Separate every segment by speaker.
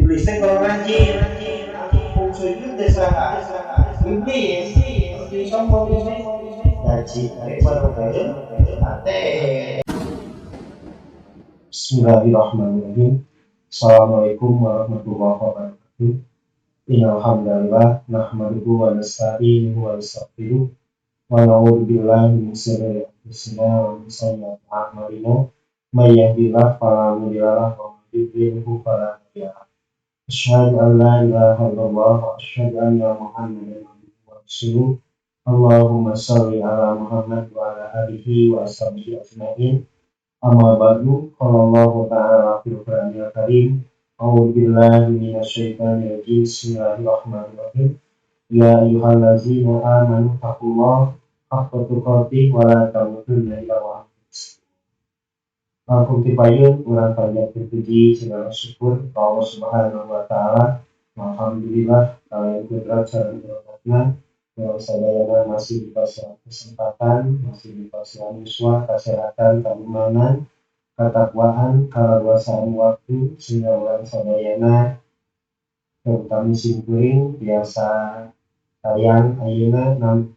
Speaker 1: Iblis teh kalau ngaji anu sujud teh saha? Iblis. Jadi sombong iblis. Ngaji teh baru ate.
Speaker 2: Bismillahirrahmanirrahim. Assalamualaikum warahmatullahi wabarakatuh. Innal hamdalillah nahmaduhu wa nasta'inuhu wa nastaghfiruh wa na'udzu billahi min syururi anfusina wa min sayyiati a'malina. May yahdihillahu fala mudilla lahu wa may yudlilhu fala hadiya lahu. Asyhadu an la ilaha illallah wa asyhadu anna Muhammadan abduhu wa rasuluh. Allahumma shalli ala Muhammad wa ala alihi wa ashabihi ajmain. Amma ba'du, qala Allahu ta'ala fil Qur'anil Karim, a'udzu billahi minasyaitonir rajim. Bismillahirrahmanirrahim. Ya ayyuhallazina amanu taqullaha haqqa tuqatih wa la tamutunna illa wa antum muslimun. Langkung ti payun urang panjatkeun puji segala syukur ka Allah Subhanahu wa taala. Alhamdulillah kalayan kudrat sareng rahmatna urang sadayana masih dipasihan kesempatan, masih dipasihan yuswa, kesehatan, kaimanan, katakwaan, kaleluasaan waktu sehingga urang sadayana, terutama simkuring, biasa tayang ayeuna nam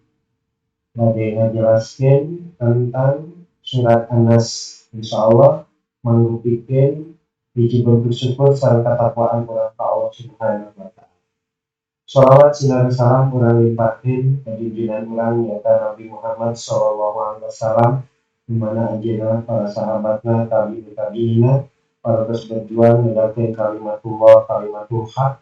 Speaker 2: bade ngajelaskeun tentang surat An-Nas. Insyaallah mangrupikeun hiji bentuk syukur sareng katakwaan urang ka Allah Subhanahu wa taala. Sholawat sinareng salam urang limpahkeun ka junjungan urang, nyaeta Nabi Muhammad sallallahu alaihi wasallam, di mana anjeunna, para sahabatna, tabi'in tabi'ina, para terus berjuang negakkeun kalimatullah, kalimatul haq.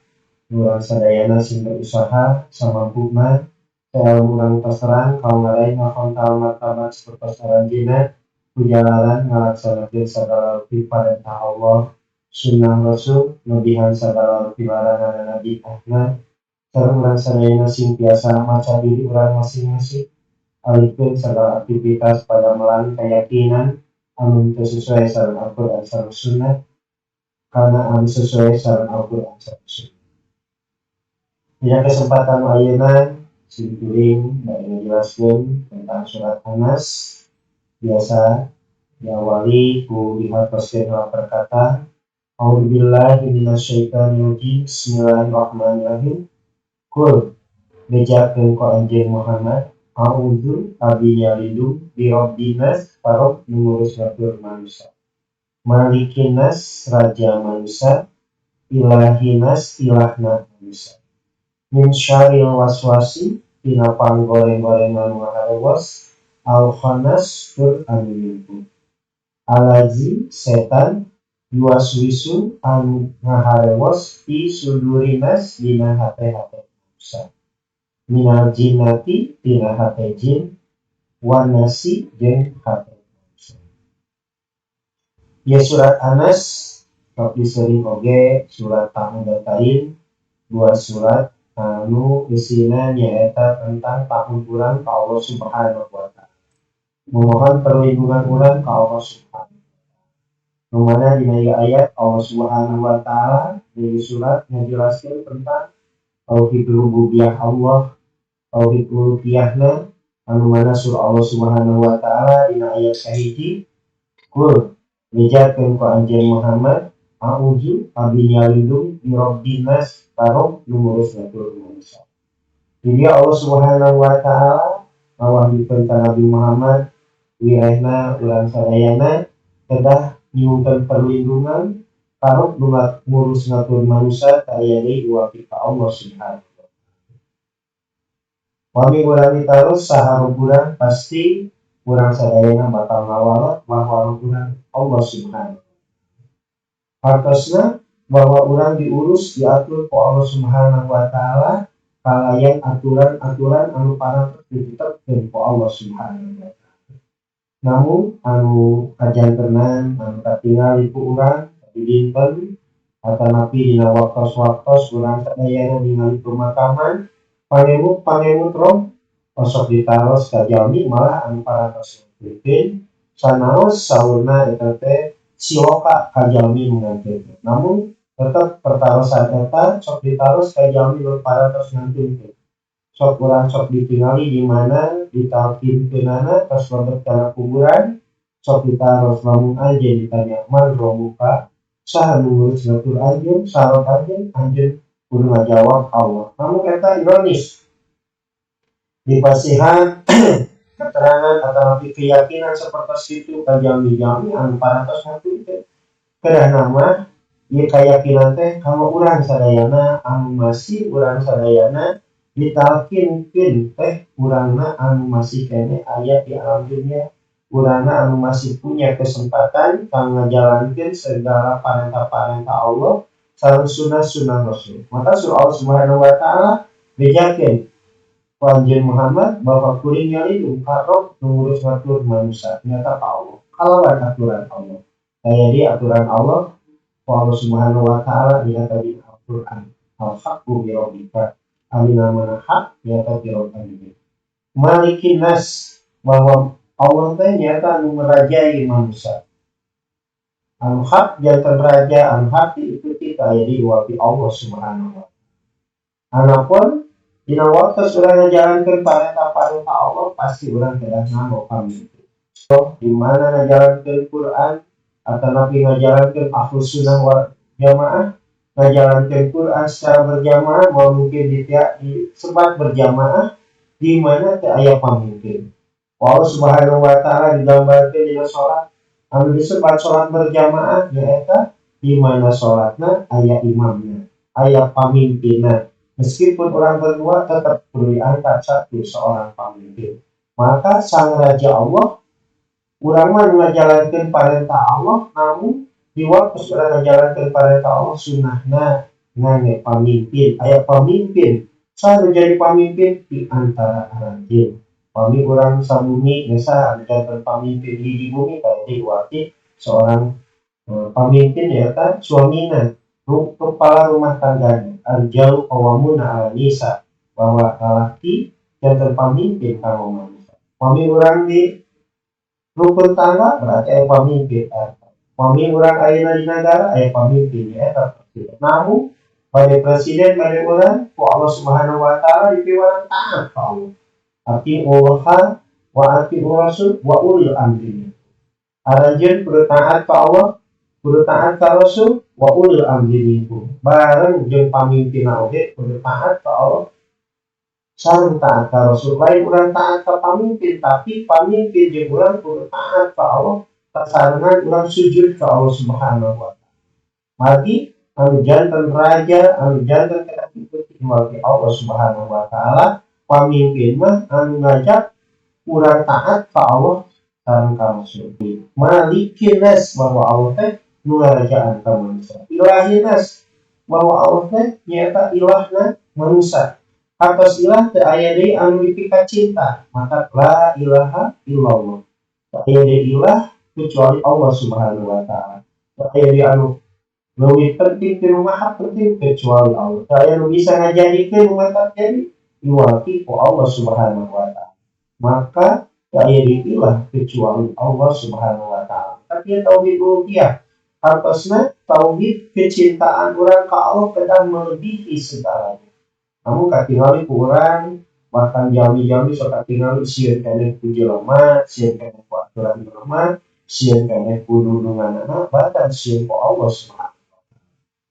Speaker 2: Urang sadayana sing berusaha samampuna, saelmu urang terserang kaum ngaraih ngahontal martabat sapertos aranjeunna, kujalaran ngalaksanakeun sagala rupi parentah Allah, sunnah Rasul, lebihan sagala rupi larangan Nabi ahna. Sareng urang sadayana sing tiasa maca diri urang masing-masing, alihkeun sagala aktivitas padamelan keyakinan anu teu sesuai sareng Al-Qur'an sareng sunnah kana anu sesuai sareng Al-Qur'an sareng sunnah. Dina kesempatan ayeuna simkuring bade ngajelaskeun tentang surat An-Nas. Biasa diawali ku dihartoskeun perkata, A'udzubillahi minasyaitonir rajim. Bismillahirrahmanirrahim. Qul, bejakeun ku anjeun Muhammad, a'udzu, abdi nyalindung, bi rabbinnas, ka Rob nu ngurus ngatur manusia, malikinnas, raja manusia, ilahinnas, ilahna manusia, min syarril waswasi, tina panggoreng-gorengan ngaharewos, al khannas, tur anu nyumput, allazi, setan, yuwaswisu, anu ngaharewos, fi sudurinas, dina hate-hate manusia, minal jinnati, tina hate jin, wan nasi, jeung hate manusia. Ya, surat An-Nas tapi sering oge surat Ta'awudatain, dua surat anu isina nyaeta tentang pahunturan ka Allah Subhanahu wa taala, memohon perlindungan urang ka Allah Subhanahu wa taala. Nu mana dina ieu ayat Allah Subhanahu wa taala di surat ngajelaskeun tentang tauhid rububiyah Allah, tauhid uluhiyahna, anu mana surah Allah Subhanahu wa taala dina ayat kahiji, Qul, bejakeun ku anjeun Muhammad, a'udzu, abdi nyalindung, bi rabbinnas, ka Rob nu ngurus ngatur manusia. Jadi Allah Subhanahu wa taala ngawahyukeun ka Nabi Muhammad, wirehna urang sadayana kedah nyuhunkeun perlindungan ka Rob nu ngurus ngatur manusia, aya deui ka Allah Subhanahu wa taala. Pami urang ditaros saha Rob urang, pasti urang sadayana bakal ngawala bahwa Rob urang Allah Subhanahu wa taala. Hartosna bahwa urang diurus, diatur ku Allah Subhanahu wa taala kalayan aturan-aturan anu parantos ditetepkeun ku Allah Subhanahu wa taala. Namun anu kajantenan, anu katingali ku urang di dinten atanapi dina waktos-waktos urang sadayana ningali pemakaman, pangemut-pangemut roh osok ditaros ka jalmi malah anu parantos ngantunkeun, sanaos saurna eta teh siloka ka jalmi nu ngantunkeun. Namun tetep pertarosan eta sok ditaros ka jalmi nu parantos ngantunkeun. Sok urang sok ditingali di mana ditalkinkeunana tos lebet kana kuburan, sok ditaros, lamun anjeun ditanya man robuka, Saha nu ngurus ngatur anjeun, saha Rob anjeun, anjeun kudu ngajawab Allah. Namun eta ironis. Dipasihan keterangan atau keyakinan seperti itu ka jalmi-jalmi anu parantos ngarti kedah nama ieu keyakinan teh kalau urang sadayana anu masih urang sadayana ditalkinkeun teh urangna anu masih keneh aya di alam dunia, urangna anu masih punya kesempatan kang ngajalankeun segala parentah-parentah Allah sareng sunnah-sunnah Rasul. Maka surah Allah Subhanahu wa taala bejakeun ku anjeun Muhammad bahwa kuring nyalindung ka Rob nu ngurus ngatur manusia nyata ka Allah kalawan aturan Allah. Kaya di aturan Allah ku Allah Subhanahu wa taala dina di Al-Qur'an. Al-haqqu bi rabbika, ari mana hak nyata ti Rob anjeun. Malikin nas, bahwa Allah teh nyata anu merajai manusia. Anu hak janten raja, anu hak diikuti kaya di wati Allah Subhanahu wa taala. Anapun dina waktu urang ngajalankeun parentah-parentah Allah pasti urang kedah nganggo pamimpin. So, di mana ngajalankeun Quran atau nabi ngajalankeun ahlus sunnah wal jamaah, ngajalankeun Quran secara berjamaah, mau mungkin disebat berjamaah di mana teu aya pamimpin. Allah Subhanahu wa taala digambarkeun dina salat anu disebat salat berjamaah nyaeta di mana salatna aya imamna, aya pamimpinna. Meskipun orang berdua tetap perlu diangkat satu seorang pemimpin. Maka sang raja Allah urang mah ngajalankeun parentah Allah, namun di waktu urang ngajalankeun parentah Allah sunnahna ngangge pamimpin, aya pamimpin. Saha nu jadi pamimpin di antara aranjeun. Pami urang sabumi biasa janten pamimpin di bumi kaya diwati seorang pamimpin ya suamina, kepala rumah tangganya. Ar-rijalu qawwamuna 'ala nisa, bahwa lalaki janten pamimpin kanggo manusia. Pami urang di rukun tangga berarti aya pamimpin. Pami urang ayeuna di nagara aya pamimpin ya eta presiden. Namun pada presiden pada urang ku Allah Subhanahu wa taala dipiwarang taat ka Allah. Athi'ullaha wa athi'ur rasul wa ulil amri. Aranjeun kudu taat ka Allah, kudu taat ka Rasul, wa ulil amri minkum. Bareng jeung pamimpinna oge kudu taat ka Allah sareng taat ka Rasul. Lain urang taat ka pamimpin, tapi pamimpin jeung urang kudu taat ka Allah, sasarengan urang sujud ka Allah Subhanahu wa taala. Margi anu janten raja, anu janten kedah diikuti Allah Subhanahu wa taala, pamimpin mah anu ngajak urang taat ka Allah sareng ka Rasul. Malikin nas, bahwa Allah teh nu ngarajaan ka manusia. Ilahin nas, bahwa Allah teh nyaeta ilahna manusia. Atos ilah teu aya deui anu dipika cinta, maka la ilaha illallah. Teu aya deui ilah kecuali Allah Subhanahu wa taala. Teu aya deui anu leuwih penting ti nu maha penting kecuali Allah. Teu aya nu bisa ngajadikeun nu matak jadi iwati ku Allah Subhanahu wa taala. Maka teu aya deui ilah kecuali Allah Subhanahu wa taala. Tapi tauhid uluhiyah hartosna tauhid kecintaan urang ka Allah kedah melebihi segalanya. Namun katingali ku urang bahkan jalmi-jalmi sok katingali sieun keneh ku jelema, sieun keneh ku aturan jelema, sieun keneh ku dudunganana, bahkan sieun ku Allah Subhanahu wa taala.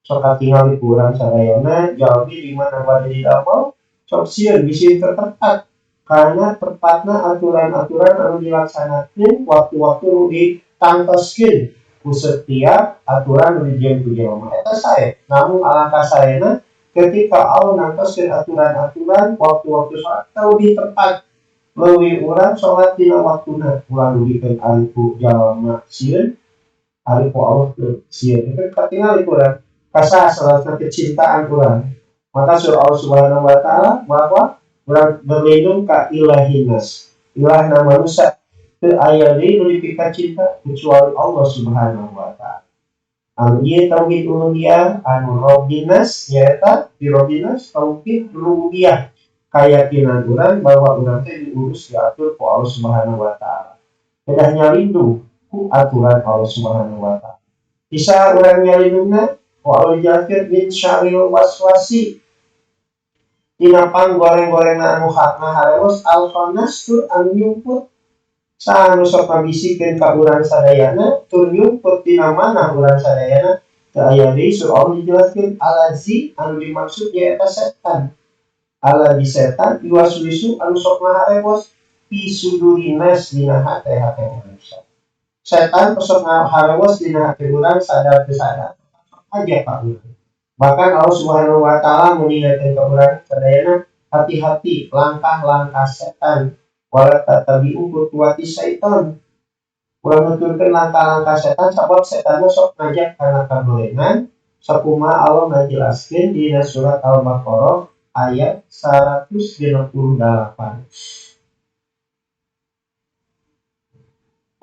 Speaker 2: Sok katingali ku urang sadayana jalmi di mana bade didamel sok sieun bisi teu tepat karena tepatna aturan-aturan anu dilaksanakeun waktu-waktu nu ditangtoskeun ku setiap aturan nu dijieun ku jelema eta sae. Namun alangkah saena ketika Allah nangtoskeun aturan-aturan waktu-waktu sholat lebih tepat, leuwih urang sholat dina waktuna, ulah dugikeun ari ku jalma sieun, ari ku Allah teu sieun. Itu katingali ku urang kasaha salatna kecintaan urang. Maka surah Allah Subhanahu wa taala bahwa urang berlindung ka ilahinas, ilahna manusia, teu aya deui nu dipika cinta kecuali Allah Subhanahu wa taala. Anu ieu tauhid uluhiyah, anu robbinas nyaeta di robbinas tauhid rububiyah, keyakinan urang bahwa urang teh diurus diatur ku Allah Subhanahu wa taala, kedah nyalindung ku aturan Allah Subhanahu wa taala. Bisa urang nyalindungna ku Allah dijelaskeun min syarril waswasi, tina panggoreng-gorengna anu ngaharewos, al khannas, tur anu nyumput. Saha anu sok ngabisikeun ka urang sadayana tur nyumput dina manah urang sadayana? Teu aya deui surah Allah dijelaskeun alazi anu dimaksud nyaeta setan. Alazi setan iwaswisu anu sok ngaharewos fi sudurinas dina hate-hate manusia. Setan sok ngaharewos dina hate urang sadar teu sadar aja ka urang. Bahkan Allah Subhanahu wa taala mengingatkan ka urang sadayana hati-hati langkah-langkah setan wala tatabi'u khutuwati syaitan. Urang nuturkeun langkah-langkah setan sabab setan sok ngajak kana kagorengan sakumaha Allah ngajelaskeun dina surat Al-Baqarah ayat 168.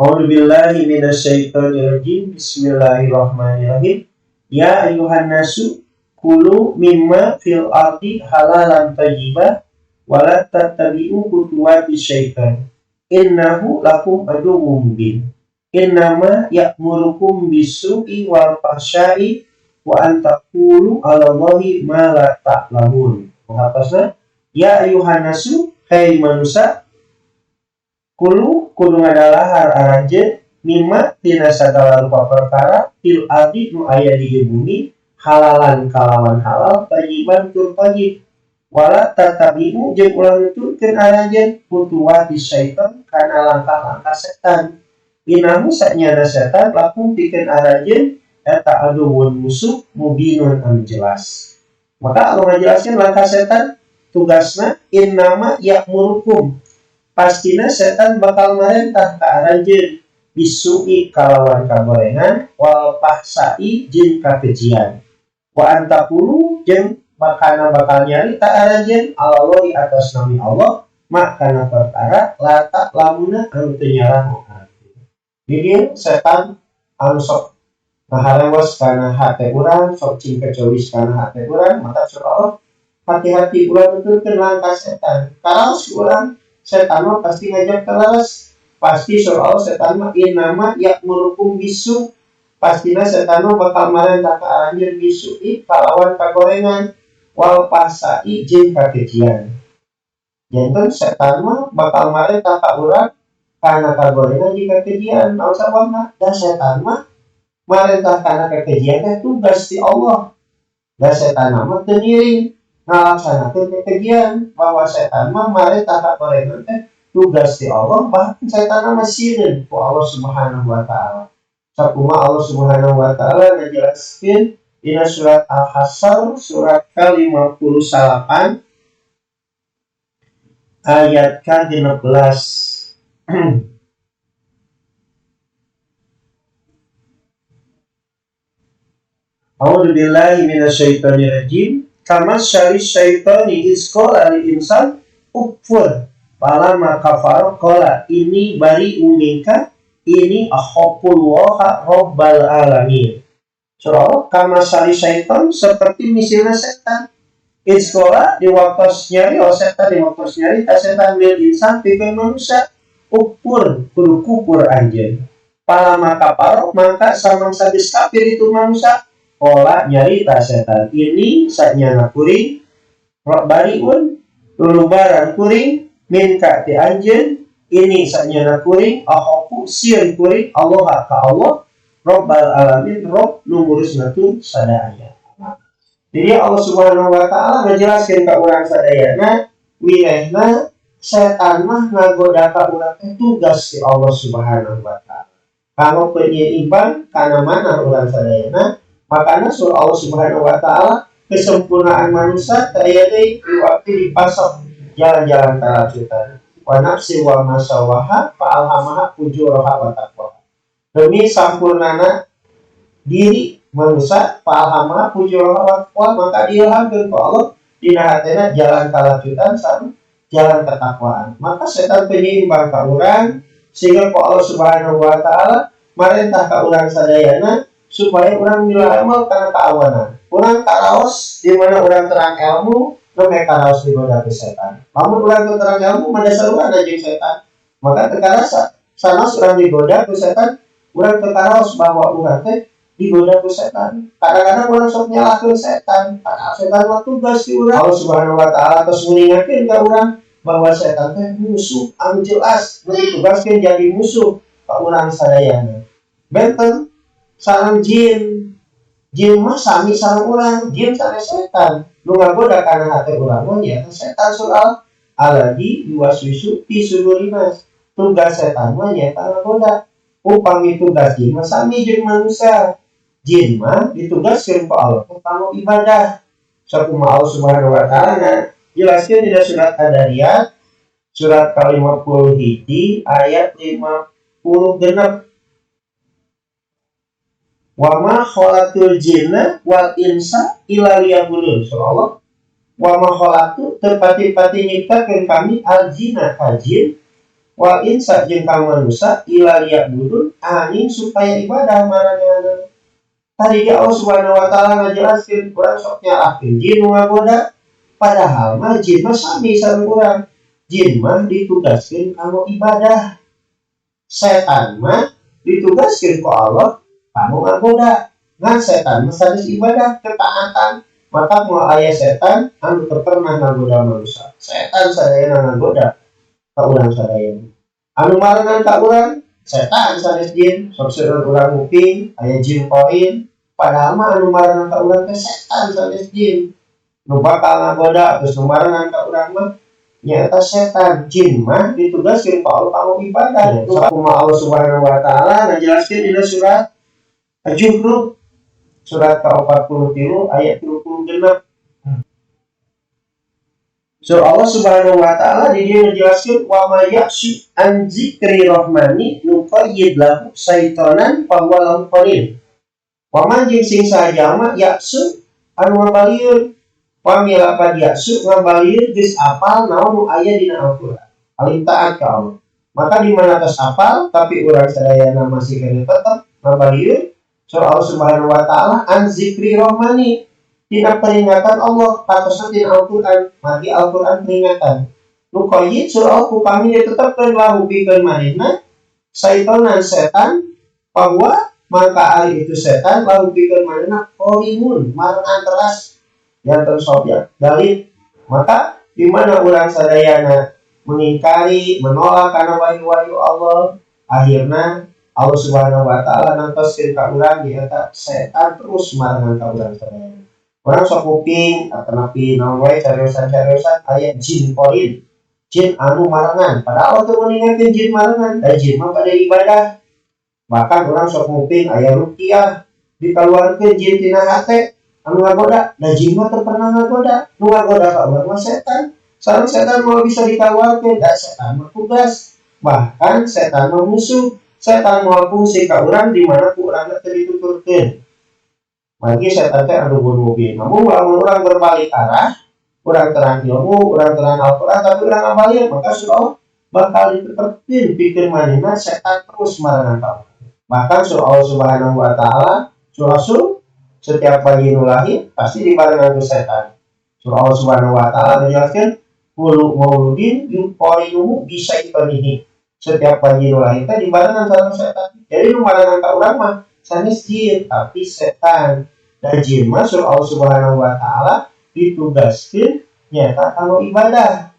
Speaker 2: A'udzubillahi minasyaitonirrajim. Bismillahirrahmanirrahim. Ya ayuhan nasu kulu mimma fil ardi halalan thayyibah wala tattabi'u khutuwati syaitan innahu lakum aduwwum mubin. Innama ya'murukum bisu'i wal fahsya'i wa an taqulu 'ala Allahi ma la ta'lamun. Menghapasna ya ayuhan nasu hai manusia kulu kudu ngadalahar aranjeun mimma tina sagala rupa perkara fil ardi nu aya di bumi halalan kalawan halal thayyiban tur thayyib wala tatabi'u jeung ulah nuturkeun aranjeun khutuwati syaitan kana langkah-langkah setan. Inahu sanyana setan lakum pikeun aranjeun eta aduwwun musuh mubinun anu jelas. Maka Allah ngajelaskeun langkah setan tugasna innama ya'murukum pastina setan bakal marentah ka aranjeun bisu'i kalawan kagorengan wal fahsai jeung kakejian wa antaqulu jeung bakana bakal nyarita aranjeun Allah di atas nami Allah makana perkara la ta'lamuna anu teu nyaraho. Jadi setan anu sok ngaharewos kana hate urang, sok cing kecewis kana hate urang, maka surah Allah hati-hati ulah nuturkeun langkah setan. Karaos urang setan mah pasti ngajak kalaras, pasti surah Allah setan mah innama ya'murukum bisu, pastina setan mah bakal marentah ka aranjeun bisu'i kalawan kagorengan wal fahsai jeung kakejian. Janten setan mah bakal marentah ka urang kana kagorengan jeung kakejian. Naon sababna? Da setan mah marentah kana kakejian teh tugas ti Allah. Da setan mah teu ngiring ngalaksanakeun kekejian, bahwa setan mah marentah kagorengan teh tugas ti Allah, bahkan setan mah sieun ku Allah Subhanahu wa taala. Sakumaha Allah Subhanahu wa taala ngajelaskeun dina surat Al-Hasyr surat ke-58 ayat ke-16. A'udzubillahi minasyaitonirrajim. Kama syari syaitani iz qala lil insan ukfur falamma kafara qala inni bari'u minka inni akhafullaha rabbal alamin. Surah kama syari syaitan seperti misilna setan. Iz qala di waktu nyari oh setan di waktu nyari ta setan lil insan pikeun manusia ukfur kudu kufur anjeun. Falamma kafara maka samangsa geus kafir itu manusia olah nyarita setan ini sanyana kuring bariun lulubaran kuring minka ti anjeun ini sanyana kuring akhafu sieun kuring Allah ka Allah Rabbal alamin Rabb nu ngurusna tur sadaya. Jadi Allah Subhanahu wa taala ngajelaskeun ka urang sadayana wirehna setan mah ngagoda ka urang teh tugas ti Allah Subhanahu wa taala. Kanggo penyeimbang kana mana urang sadayana. Makanya surah Allah Subhanahu wa taala kesempurnaan manusia teu aya deui di waktu dipasok jalan-jalan kalacutan. Wa nafsi wa ma sawaha fa alhamaha fujuraha wa taqwaha. Demi sampurnana diri manusia fa alhamaha fujuraha wa taqwaha, maka diilhamkeun ku Allah dina hatena jalan kalacutan sareng jalan ketakwaan. Maka setan penyeimbang ka urang sehingga ku Allah Subhanahu wa taala marentah ka urang sadayana supaya orang milah amal karena keawanan. Orang karaos di mana orang terang ilmu, nembe karaos digoda ke setan. Lamun orang teu terang ilmu, mada sarua jeung setan. Maka teu karasa sanes urang digoda ku setan, urang teu karaos bahwa urang teh digoda ku setan. Kadang-kadang urang sok nyalahkeun setan, padahal setan mah tugas di urang. Allah Subhanahu wa taala tos nguningakeun ka urang bahwa setan teh musuh anu jelas, nu ditugaskeun jadi musuh ka urang sadayana. Benten sareng jin. Jin mah sami sareng urang, jin sanes setan. Nu ngagoda kana hate urang mah nyaeta setan soal alladzi yuwaswisu fi sudurinas. Tugas setan mah nyaeta ngagoda. Upami tugas jin mah sami jeung manusia. Jin mah ditugaskeun ku Allah teh kanggo ibadah. Sakumaha Allah Subhanahu wa taala jelaskeun dina surat Ad-Dariyat surat ka-51 ayat 56. Wa ma khalaqtul jinna wal insa illa liya'budun. Surah Allah. Wa ma khalaqtu teu pati-pati nyiptakeun kami al jinna ka jin wal insa jeung ka manusia illa liya'budun angin supaya ibadah maranehna. Tadi Allah Subhanahu wa taala ngajelaskeun urang sok nyalahkeun jin nu ngagoda, padahal mah jin mah sami sareng urang. Jin mah ditugaskeun kanggo ibadah. Setan mah ditugaskeun ku Allah kanggo ngagoda. Ngan setan mah sanes ibadah, ketaatan. Maka moal aya setan anu teu pernah ngagoda manusia. Setan sadayana ngagoda ka urang sadayana. Anu marengan ka urang setan sanes jin. Sok seueur urang nguping aya jin koin, padahal mah anu marengan ka urang teh setan sanes jin. Nu bakal ngagoda terus nu marengan ka urang mah nyaeta setan. Jin mah ditugaskeun ku Allah kanggo ibadah. Sakumaha Allah Subhanahu wa taala ngajelaskeun dina surat Az-Zukhruf surat ka-43 ayat 36. Surah Allah Subhanahu wa taala di dieu ngajelaskeun wa may ya'syu an zikri rahmani nuqayyid lahu syaitanan fa huwa lahu qarin. Wa man jeung sing saha jalma ya'su anu ngabalieun, wa milapad ya'su ngabalieun geus apal naon nu aya dina Al-Qur'an. Alim taat ka Allah. Maka di mana tos apal tapi urang sadayana masih keneh tetep ngabalieun, surah Allah Subhanahu wa taala an zikri rahmani tina peringatan Allah katosna tina Al-Qur'an, magi Al-Qur'an peringatan. Nuqayyid surah Allah ku kami ditetepkeun lahu pikeun manehna saitonan setan bahwa maka ari itu setan lahu pikeun manehna qarimun marengan teras yang tersobiak dalil. Maka di mana urang sadayana mengingkari menolak karena wahyu-wahyu Allah, akhirna Allah Subhanahu wa taala nantoskeun ka urang di eta setan terus marengan ka urang sadayana. Urang sok kuping atanapi naon wae cariosan-cariosan aya jin korin, jin anu marengan. Padahal Allah teu meninggalkeun jin marengan, da jin mah pada ibadah. Bahkan urang sok nguping aya ruqyah dikaluarkeun jin tina hate anu ngagoda, da jin mah teu pernah ngagoda. Nu ngagoda ka urang mah setan. Sareng setan moal bisa dikaluarkeun, da setan mah tugas. Bahkan setan mah musuh. Setan moal fungsi ka urang di mana ku urang teu dituturkeun. Magi setan teh anu mubin. Namun lamun urang berbalik arah, urang terang ilmu, urang terang Al-Qur'an tapi urang ngabalieun, maka surah Allah bakal ditetepkeun pikeun manehna setan terus marangan ka urang. Bahkan surah Allah Subhanahu wa taala, surah Sur, setiap bayi nu lahir pasti dibarengan ku setan. Surah Allah Subhanahu wa taala menjelaskan kullu mauludin yuqarinuhu bisyaitanihi. Setiap bayi nu lahir teh dibarengan sareng setan. Jadi nu marangan ka urang mah sanes jin tapi setan. Dan jin mah surah Allah Subhanahu wa taala ditugaskeun nyata kanggo ibadah.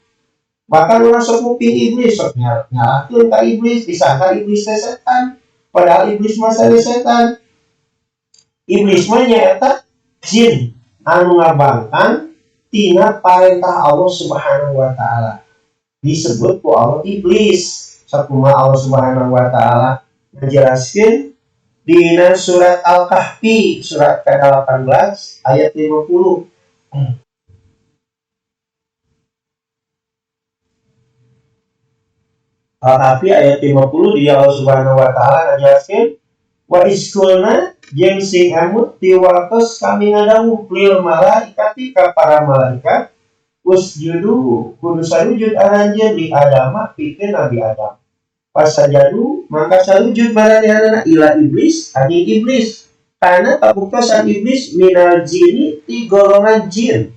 Speaker 2: Bahkan urang sok nguping iblis, sok nyalahkeun ka iblis, disangka iblis teh setan. Padahal iblis mah sanes setan. Iblis mah nyaeta jin anu ngabangkang tina parentah Allah Subhanahu wa taala. Disebut ku Allah iblis. Sakumaha Allah Subhanahu wa taala ngajelaskeun dina surat Al-Kahfi surat ke-18 ayat 50. Al-Kahfi ayat 50 dia Allah Subhanahu wa taala ngajelaskeun wa iskulna jeung sing emut di waktos kami ngadawuh lil malaikati ka para malaikat usjudu kudu sarujud aranjeun li Adama pikeun Nabi Adam. Pasajadu maka sarujud maranehanana ila iblis ani iblis karena kabuktosan iblis minal jini ti golongan jin.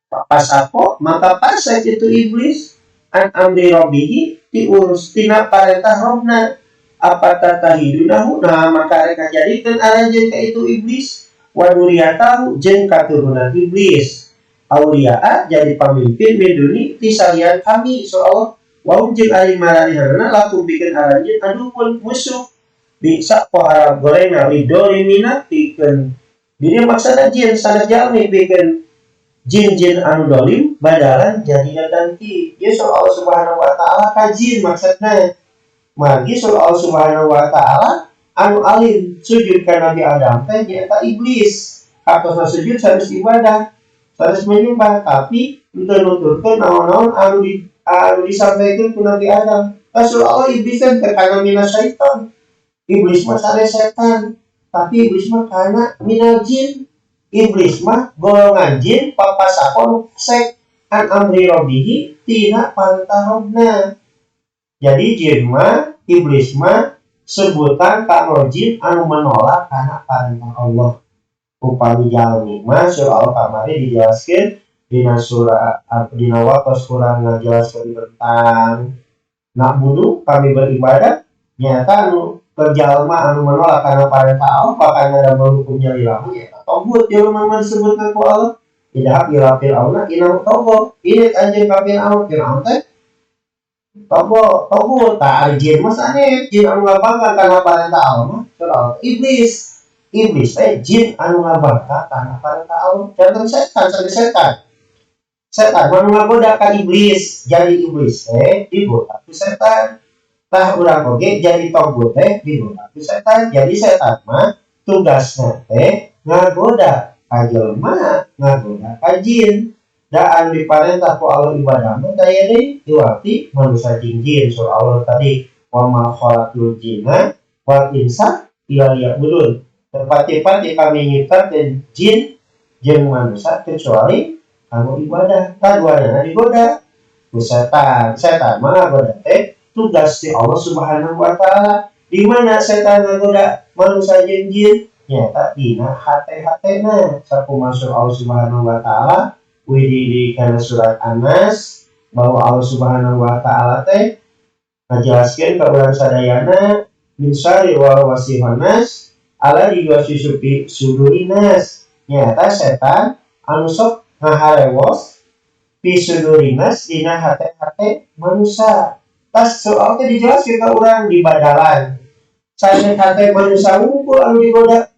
Speaker 2: Pasako maka pasek itu iblis an amri rabbihi ti urus tina parentah robna apa tatahidunahu nah maka rek ngajadikeun aranjeun ka itu iblis wa duriyatahu jeung katurunan iblis auliaa jadi pamimpin min duni ti salian kami surah Allah wa jeung ari maranehanana lakum pikeun aranjeun aduhun musuh bisa pohara gorengna lidolimina pikeun Jadi maksudna jin sanes jalmi pikeun jin-jin anu dolim badalan jadi ngaganti. Ieu surah Allah Subhanahu wa taala ka jin maksudna. Margi surah Allah Subhanahu wa taala anu alim sujud ka Nabi Adam teh nyaeta iblis. Hartosna sujud sanes ibadah, sanes menyembah, tapi henteu nuturkeun naon-naon anu disampaikan ku Nabi Adam. Rasul Allah iblis teh teu kana minas syaiton. Iblis mah sanes setan, tapi iblis mah kana minal jin. Iblis mah golongan jin papasakon sek an amri rabbihi tina parentah Robna. Jadi jin mah, iblis mah sebutan kanggo jin anu menolak kana parentah Allah. Upami jalmi mah surah Allah kamari dijelaskeun dina surah dina waktos kurang ngajelaskeun tentang na'budu kami beribadah, nyata anu kerjalma anu menolak karena parentah Allah bahkan ada hukumnya lillahu ya togut jelema mah disebutna ku Allah idhab ila fir'auna innahu tagha ini anjeun ka Fir'aun, Fir'aun teh togo togut. Tah ari jin mah sanes jin anu ngabangga kana parentah Allah mah surah iblis. Iblis teh jin anu ngabangga kana parentah Allah, janten setan sanes setan. Setan mah nu ngagoda ka iblis, jadi iblis teh digoda ku setan. Tah urang oge jadi togut teh digoda ku setan. Jadi setan mah tugasna teh ngagoda ka jelema, ngagoda ka jin. Da anu diparentah ku Allah ibadah mah daya deui iwati manusia jeung jin. Surah Allah tadi wa ma khalaqtul jinna wal insa illa liya'budun. Tepati-pati kami nyiptakeun jin jeung manusia kecuali kanggo ibadah. Tah duanana digoda ku setan. Setan mah ngagoda teh tugas ti Allah Subhanahu wa taala. Di mana setan ngagoda manusia jeung jin? Nyata dina hate-hatena. Sakumaha Allah Subhanahu wa taala widi di kana surat An-Nas bahwa Allah Subhanahu wa taala teh ngajelaskeun ka urang sadayana min syarri waswasil khannas alladzi yuwaswisu fi sudurin nas. Nyata setan anu sok ngaharewos fi sudurin nas dina hate-hate manusia. Tas soal teh dijelaskeun ka urang di badalan. Sanes hate manusia wungkul anu digoda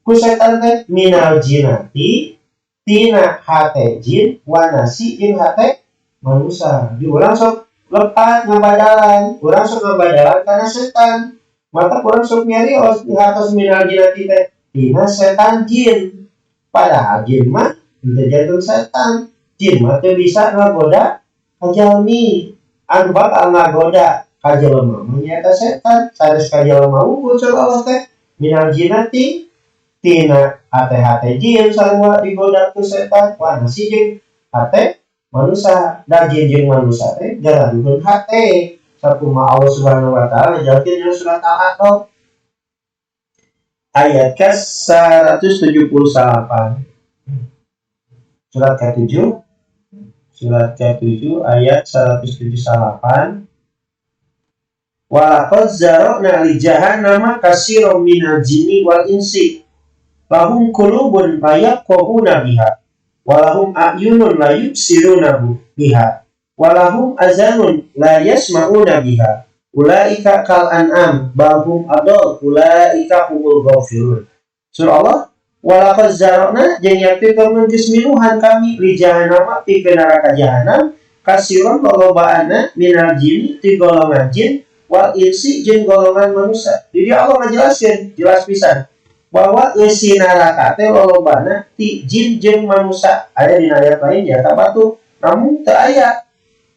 Speaker 2: ku setan teh minal jinnati tina hate jin wanasi jeung hate manusia. Di urang sok lepat ngabadalan, urang sok ngabadalan karena setan. Mata urang sok nyarios di atas minal jinnati teh tina setan jin. Padahal jin mah henteu janten setan. Jin mah teu bisa ngagoda ka jalmi. Anu bakal ngagoda ka jelema mah nyaeta setan. Sanes ka jelema wungkul cek Allah teh minal jinnati tina hate-hate jin sarua digoda ku setan wanasi jeung hate manusia. Da jin jeung manusia teh garaduheun hate. Sakumaha Allah Subhanahu wa taala ngajelaskeun dina surat Al-A'raf ayat ke-178. Surat ke-7, surat ke-7 ayat 178. Walaqad zara'na li jahannama katsiran minal jinni wal insi lahum qulubun la yafqahuna biha walahum a'yunun la yubsiruna biha walahum azanun la yasma'una biha ulaika kal an'am bal hum adall ulaika humul ghafilun. Surah Allah walaqad zara'na jeung yakti geus miluhan kami li jahannama pikeun neraka jahanam kasiron lolobaana minal jinni ti golongan jin wal insi jeung golongan manusia. Jadi Allah ngajelaskeun jelas pisan bahwa eusi neraka teh lolobana ti jin jeung manusia. Aya dina ayat lain ya batu, namun teu aya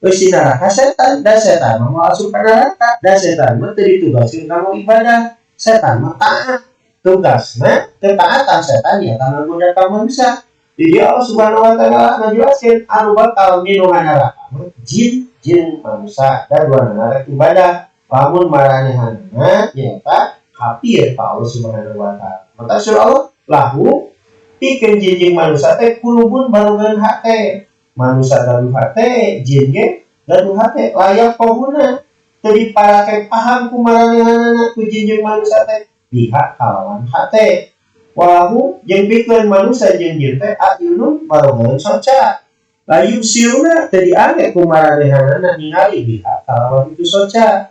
Speaker 2: eusi neraka setan. Da setan mah moal asup ka neraka, da setan mah teu ditugaskeun kanggo ibadah. Setan mah taat, tugasna ketaatan setan ya kana goda ka manusia. Jadi Allah Subhanahu wa taala ngajelaskeun anu bakal minuhan neraka mah jin jeung manusia dan dua neraka ibadah. Lamun maranehanana nyaeta kafir ka Allah Subhanahu wa taala. Maka surah Allah lahu pikeun jin jeung manusia teh kulubun barogan hate. Manusia gaduh hate, jin ge gaduh hate, layak pahuna teu diparake paham ku maranehanana ku jin jeung manusia teh biha kalawan hate. Walahu jeung pikeun manusia jeung jin teh ayunun barogan soca. Layu siruna teu diangge ku maranehanana ningali biha kalawan itu soca.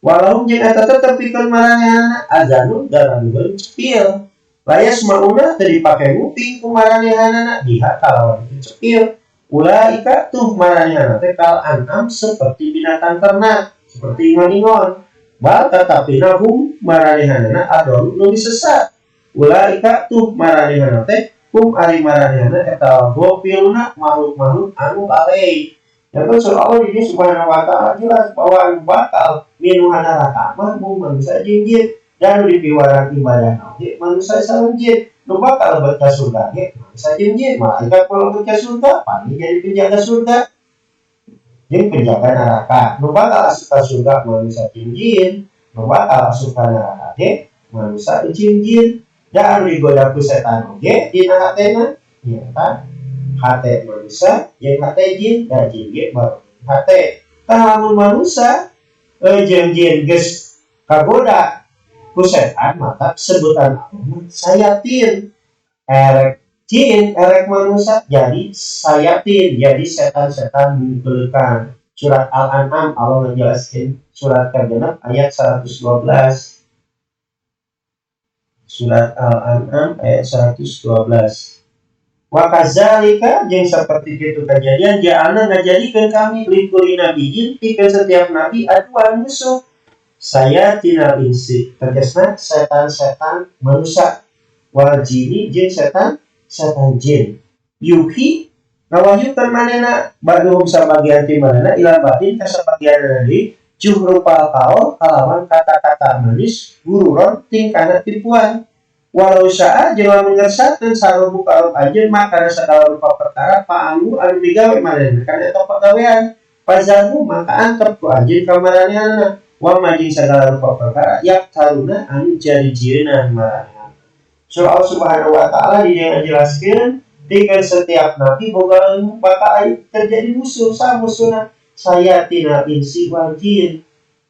Speaker 2: Walau jeung eta tetep pikeun maranehanana azanun garaduheun cepil. La yasma'una teu dipake nguping ku maranehanana biha kalawan cepil. Ulaika tuh maranehana teh kal an'am seperti binatang ternak, seperti ingon-ingon. Bal tetapi hum maranehanana adhallu leuwih sesat. Ulaika tuh maranehana teh hum ari maranehana eta ghafiluna makhluk-makhluk anu lalai. Yang kan Allah ini subhanahu wa ta'ala jelas bahwa anu bakal minuhan neraka mah mung manusia jeung jin, dan nu dipiwarang ibadah oge manusia sareng jin. Nu bakal lebet ka surga ge manusia jeung jin. Malaikat kalau lebet ka surga paling jadi penjaga surga jeung penjaga neraka. Nu bakal asup ka surga manusia jeung jin, nu bakal asup ka neraka ge manusia jeung jin. Dan anu digoda ku setan oge dina hatena nyaeta hate manusia jeung hate jin, dan jin ge baru hate. Tah, lamun manusia jeung jin geus kagoda ku setan, maka sebutan Allah sayatin. Erek jin erek manusia jadi sayatin, jadi setan-setan bungkeulekan. Surat Al-An'am, Allah menjelaskan surat ke-6 ayat 112. Surat Al-An'am ayat 112. Wa kazalika jeung seperti itu kejadian, ja'alna ngajadikeun kami, likulli nabiyyin pikeun setiap nabi, aduwan musuh, sayatinal insi tegasna setan-setan manusia, wal jini jeung setan setan jin, yuhi ngawahyukeun manehna, ba'duhum sabagian ti manehna, ila ba'din ka sabagian deui, zuhrufal qaul kalawan kata-kata manis, gururon tingkahna tipuan. Walau sya'a jeung lamun ngersakeun saha rabbuka Rabb anjeun, ma kana sagala rupa perkara, fa'alu anu migawe manehna kana eta pagawean, fazarhum maka antep ku anjeun ka maranehanna, wa ma jeung sagala rupa perkara, yaftaruna anu jarijieunna maranehanna. Surah Allah Subhanahu wa taala di dieu ngajelaskeun pikeun setiap nabi boga bakal terjadi musuh. Sa musuhna? Sayatinal insi wal jin.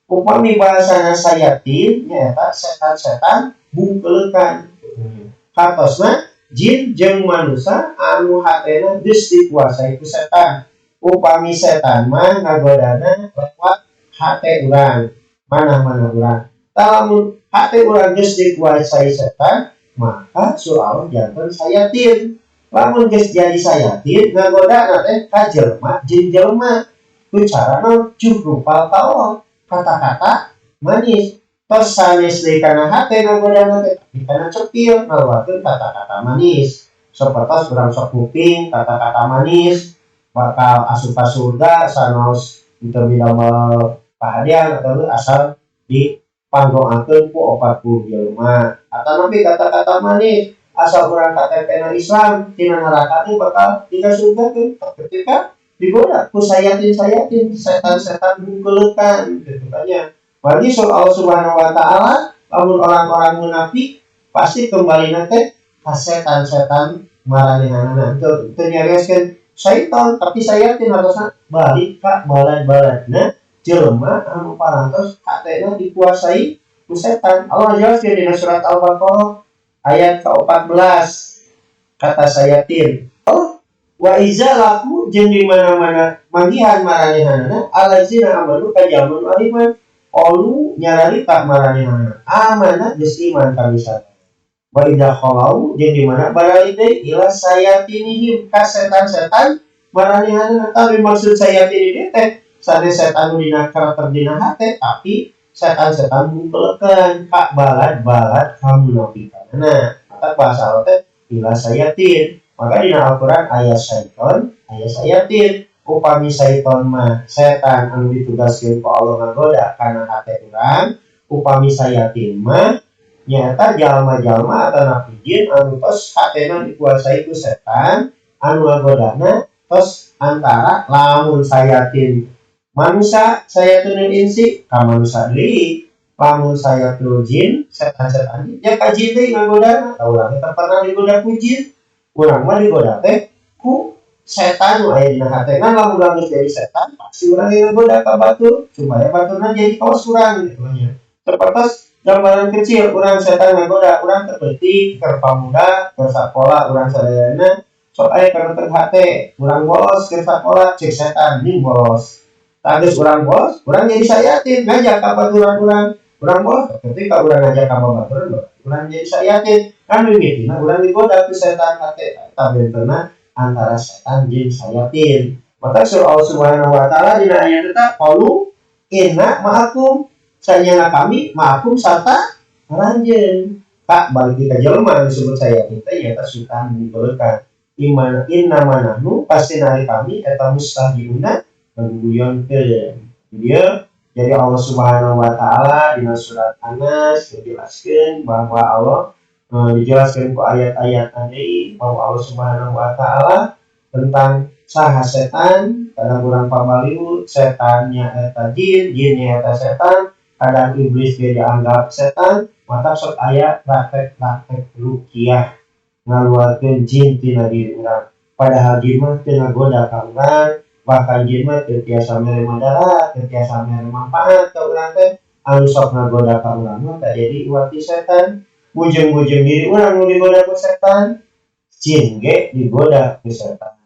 Speaker 2: Upami bahasana sayatin nyaeta setan-setan bungkeulekan, katosna jin jeung manusia anu hatena geus dikuasai ku setan. Upami setan mah ngagodana lewat hate urang, mana-mana urang. Tah, lamun hate urang geus dikuasai setan, maka soal janten sayatin. Lamun geus jadi sayatin, ngagodana teh ka jelema jeung jelema ku cara naon? Zuhrufal qaul, kata-kata manis. Tos sanes deui kana hate ngagodana teh, tapi kana cepil ngaluarkeun kata-kata manis, sapertos urang sok nguping kata-kata manis bakal asup ka surga sanaos teu midamel pahadean atau asal dipangdoakeun ku 40 jelema, atau nepi kata-kata manis asal urang KTP na Islam tina neraka teh bakal dikasurgakeun. Ketika digoda ku sayatin-sayatin, setan-setan bungkeulekan gitu kan ya. Bagi soal Allah Subhanahu wa taala, lamun orang-orang munafik pasti kembali nanti ka setan-setan maranehanana. Teu teu nyarioskeun syaitan, tapi sayatin harusna balik ka balad-baladna jelema anu parantos hatena dikuasai ku setan. Allah jelaskeun dina surat Al-Baqarah ayat ke-14 kata sayatin. Oh, wa iza laqu jeung di mana-mana manggihan maranehanana, allazina amanu ka jalma nu ariman, qalu nyararita maranehanana, amanna geus iman kami sadaya. Wa idza khalau jeung di mana baralik deui, ila sayatinihim ka setan-setan maranehanana. Tapi maksud sayatin ini teh sanes setan nu dina karakter dina hate, tapi setan-setan bungkeulekan ka balad-balad kamunafikanana. Maka bahasa Allah teh ila sayatin. Maka dina Al-Quran aya syaiton, aya sayatin. Upami syaiton mah setan anu ditugaskeun ku Allah ngagoda kana hate urang. Upami sayatin mah nyaeta jalma-jalma atau nabi jin anu tos hatena dikuasai ku setan anu ngagodana tos antara lamun sayatin manusia, sayatinul insi ka manusia deui, lamun sayatinul jin, setan-setan ya ka jin deui ngagodana. Tah, urang teh pernah digoda ku jin? Urang mah digoda teh ku setan nu aya dina hate. Kan lamun urang geus jadi setan, pasti urang yang ngagoda ka batur supaya baturna jadi kawas urang gitu nya. Sapertos gambaran kecil, urang setan ngagoda urang terbetik keur pamuda, keur sakola urang sadayana sok aya karentek hate urang bolos keur sakola. Cek setan nih bolos. Tah, geus urang bolos, urang jadi sayatin ngajak ka baturan urang, urang bolos. Ketika urang ngajak ka baturan, Urang jadi sayatin kan mimitina urang digoda ku setan hate eta bentena antara setan jeung sayatin. Maka surah Allah Subhanahu wa taala dina ayat eta qalu inna ma'akum, sanyana kami ma'akum sarta aranjeun. Kak balik ka jelema disebut sayatin teh nyaeta sultan dibeulekan. Iman inna manahnu pasti nari kami eta mustahziuna ngaguguyonkeun. Dia jadi Allah Subhanahu wa taala dina surat An-Nas dijelaskeun bahwa Allah dijelaskeun ku ayat-ayat tadi bahwa Allah Subhanahu wa taala tentang saha setan, kadang urang pamaliut setannya eta jin, jinnya eta setan, kadang iblis ge dianggap setan, maka sok aya praktek-praktek ruqyah ngaluarkeun jin tina diri urang. Padahal jin mah teu ngagoda ka urang, bahkan jin mah teu tiasa mere madarat, teu tiasa mere manfaat ka urang teh. Anu sok ngagoda ka urang mah tah jadi iwati setan. Bujeng-bujeng diri urang nu digoda ku setan, jin ge digoda ku setan.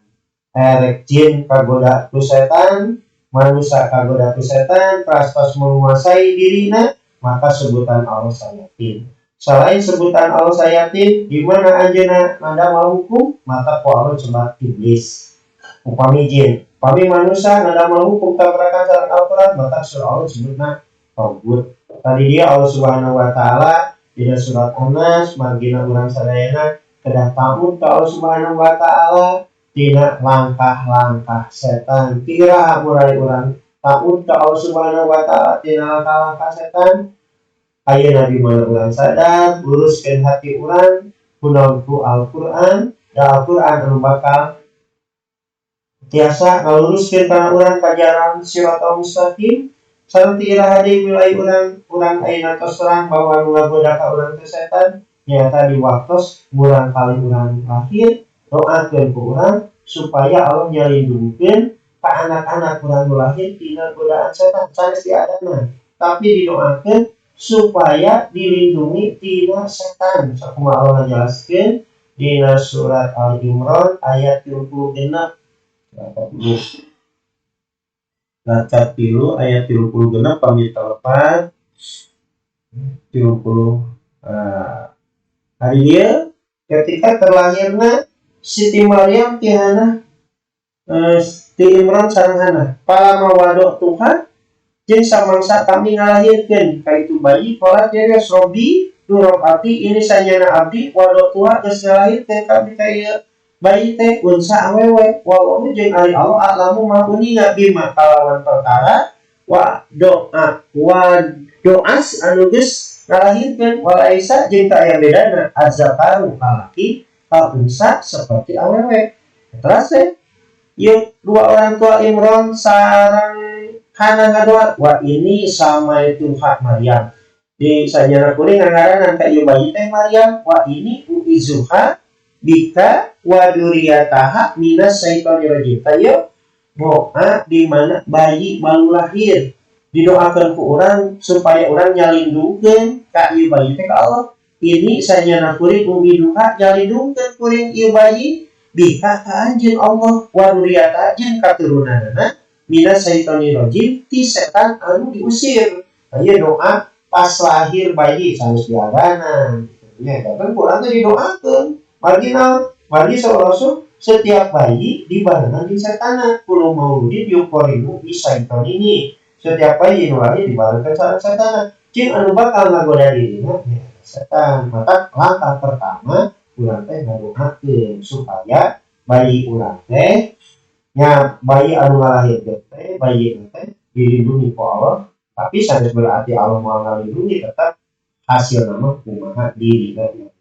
Speaker 2: Erek jin kagoda ku setan, manusia kagoda ku setan, pas-pas menguasai dirina, maka sebutan Allah sayatin. Selain sebutan Allah sayatin, di mana anjeunna ngadamel hukum, maka ku Allah sebat iblis. Upami jin, upami manusia ngadamel hukum tabrakan sareng Al-Qur'an, maka surah Allah sebutna tagut. Tadi dia Allah Subhanahu wa taala dina surat An-Nas margina urang sadayana kedah taat ka Allah Subhanahu wa taala tina langkah-langkah setan. Tira mulai urang taat ka Allah Subhanahu wa taala tina langkah-langkah setan. Ayeuna di mana urang sadar, luruskeun hati urang kunaon ku Al-Qur'an, da Al-Qur'an anu bakal tiasa ngaluruskeun kana urang ka jalan siratal mustaqim. Sareng ti iraha deui mulai urang urang ayeuna tos terang bahwa nu ngagoda ka urang teh setan, nyata di waktos murang kali urang lahir, doakeun ku urang supaya Allah nyalindungkeun ka anak-anak urang nu lahir tina godaan setan sanes diadana, tapi didoakeun supaya dilindungi tina setan. Sakumaha Allah ngajelaskeun dina surat Al Imran ayat 36. Surat 3 ayat 36 pamit telepat 30. Hari dia ketika terlahirna Siti Maryam ti Hana, ti Imran sareng Hana, palama wada'tuha jeung samangsa kami ngalahirkeun ka itu bayi, qalat jarios robbi du rob abdi ini sanyana abdi wada'tuha geus ngalahirkeun ka abdi ka ieu bayi teh unsa awewe wallahu jeung ari Allah a'lamu maha uninga bima kalawan perkara wa doa wa doas anu geus ngalahirkeun walaisa jeung teu aya bedana azzakaru kalaki kal unsa seperti awewe. Terus teh ieu dua orang tua Imran sareng Hana ngadoa wa ini sama itu hak Maryam di sanyana kuring ngangaranan ka ieu bayi teh Maryam wa ini uizuha bika wa dzurriyyataha minas syaitonir rajim. Tah doa di mana bayi baru lahir didoakan ku urang supaya urang nyalindungkeun ka ieu bayi teh ka Allah. Ini sanyana kuring uiduha nyalindungkeun kuring ieu bayi bika ka anjeun Allah wa dzurriyyataha jeung katurunanana minas syaitonir rajim ti setan anu diusir. Ieu doa pas lahir bayi sanes diadanan. Ya, kan kurang teh didoakeun. Marginal, margi Rasul setiap bayi dibarengan di setana. Kullu mauludin yuqarinu bisyaiton ini. Setiap bayi nu lahir dibarengkan sareng setana. Jeung anu bakal ngagoda dirina ya setan. Maka langkah pertama urang teh ngadoakeun supaya bayi urang teh nya bayi anu ngalahirkeun teh bayi teh dilindungi ku Allah. Tapi sanes berarti Allah mau ngalindungi, tetap hasil nama kumaha dirina.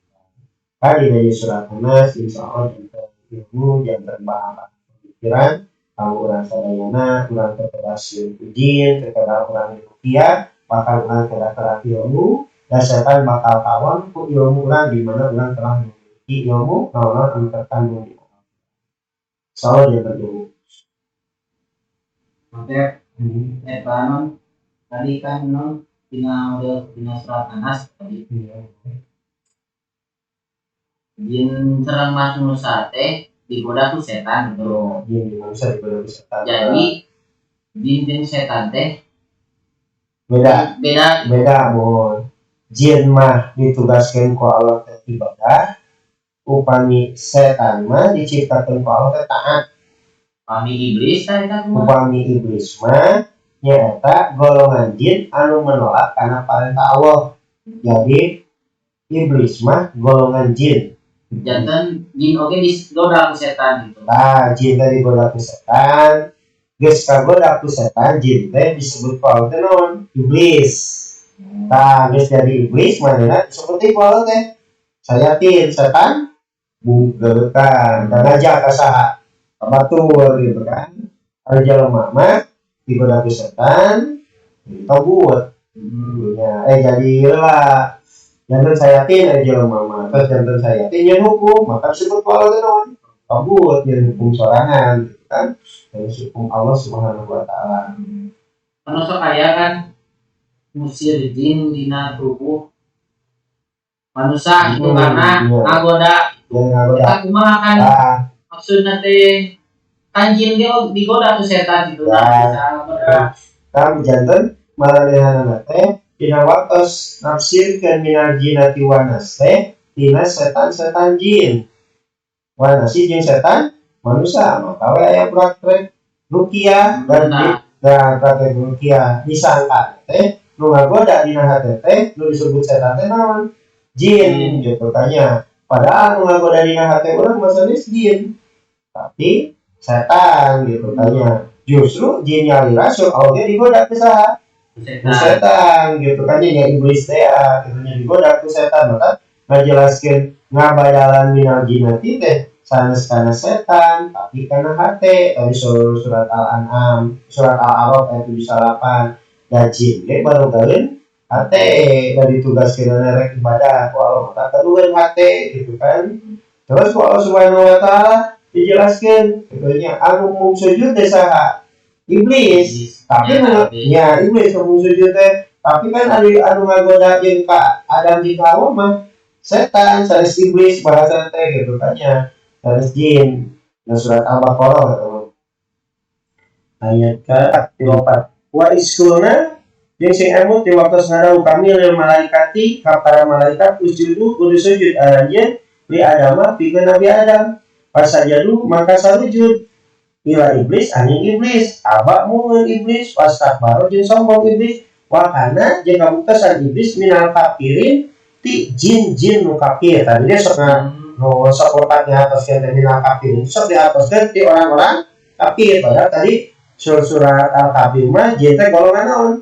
Speaker 2: Kali dari surat An-Nas insya Allah janten ilmu janten bahan pemikiran kalau urang sadayana urang terkena sieun ku jin, terkena urang ruqyah, bahkan urang terkena terang ilmu dan setan bakal kawan ku ilmu urang di mana urang telah memiliki ilmu naon anu terkandung di dalam. Insyaallah janten ilmu.
Speaker 1: Oke, eta non tadi kan non dina model dina surat An-Nas tadi.
Speaker 2: Iya.
Speaker 1: Jin sareng manusia teh digoda ku setan gitu.
Speaker 2: Jin manusia digoda ku setan.
Speaker 1: Jadi jin jeung setan teh
Speaker 2: beda.
Speaker 1: Beda.
Speaker 2: Beda, bon. Jin mah ditugaskeun ku Allah teh ibadah, upami setan mah diciptakeun ku Allah teh taat.
Speaker 1: Pami iblis tah eta kumaha?
Speaker 2: Upami iblis mah nyaeta golongan jin anu menolak karena perintah Allah. Jadi iblis mah golongan jin.
Speaker 1: Janten jin oge digoda ku setan gitu.
Speaker 2: Nah, jin teh digoda ku setan. Geus kagoda ku setan, jin teh disebut ku Allah teh naon? Iblis. Tah, geus jadi iblis manehna disebut ku Allah teh sayatin, setan bugeureutan dan ngajak ka saha? Ka batur gitu kan. Ari jelema mah digoda ku setan jadi togut. Ya, jadi lah janten sayatin ari jelema mah, terus janten sayatin nyieun hukum, maka disebut ku Allah teh naon? Togut, nyieun hukum sorangan gitu kan. Dan hukum Allah Subhanahu wa Taala.
Speaker 1: Anu sok aya kan ngusir jin dina tubuh manusia gitu karena ngagoda.
Speaker 2: Yang ngagoda.
Speaker 1: Eta kumaha kan?
Speaker 2: Ah,
Speaker 1: maksudna teh kan jin ge digoda ku setan gitu, nah bisa ngagoda.
Speaker 2: Kan janten maranehanana teh dina waktos nafsirkeun minal jinnati wan nas teh tina setan-setan jin. Wanasi jeung setan manusia, maka we aya praktek rukiah dan dan praktek rukiah disangka teh nu ngagoda dina hate teh nu disebut setan teh naon? Jin gitu tanya. Padahal nu ngagoda dina hate urang mah sanes jin, tapi setan gitu tanya. Justru jin nyalira sok oge digoda ku saha?
Speaker 1: Ku
Speaker 2: Ku
Speaker 1: setan.
Speaker 2: Setan gitu kan nya, iblis teh ya, gitu nya, digoda ku setan. Maka ngajelaskeun ngabadalan minal jinnati teh sanes kana setan, tapi kana hate. Tadi surat Al-An'am, surat Al-A'raf ayat 78, da jin ge barogaeun hate dari tugas rek ibadah ku Allah, maka kadueun hate gitu kan. Terus ku Allah Subhanahu wa Taala dijelaskeun gitu nya, anu mung sujud teh saha? Iblis. Tapi
Speaker 1: Ya,
Speaker 2: nu
Speaker 1: iblis.
Speaker 2: Ya, iblis nu mung sujud teh, tapi kan anu anu ngagoda jeung ka Adam jeung Hawa mah setan, sanes iblis bahasa teh gitu kan nya, sanes jin. Nah, surat Al-Baqarah gitu ayat ke 24, wa iz qulna jeung sing emut di waktu ngadawuh kami lil malaikati ka para malaikat, usjudu, kudu sujud aranjeun, li adama, pikeun Nabi Adam, fasajadu, maka sarujud, illa iblis, angin iblis, aba, mungeun iblis, wastakbaro, jeung sombong iblis, wakana, jeung kabuktosan iblis, minal kafirin, ti jin-jin nu kafir. Tadi dia sok nu sok letaknya atas teh minal kafirin, sok diatoskeun ti orang-orang kafir, padahal tadi surat al kafir mah jin teh golongan naon?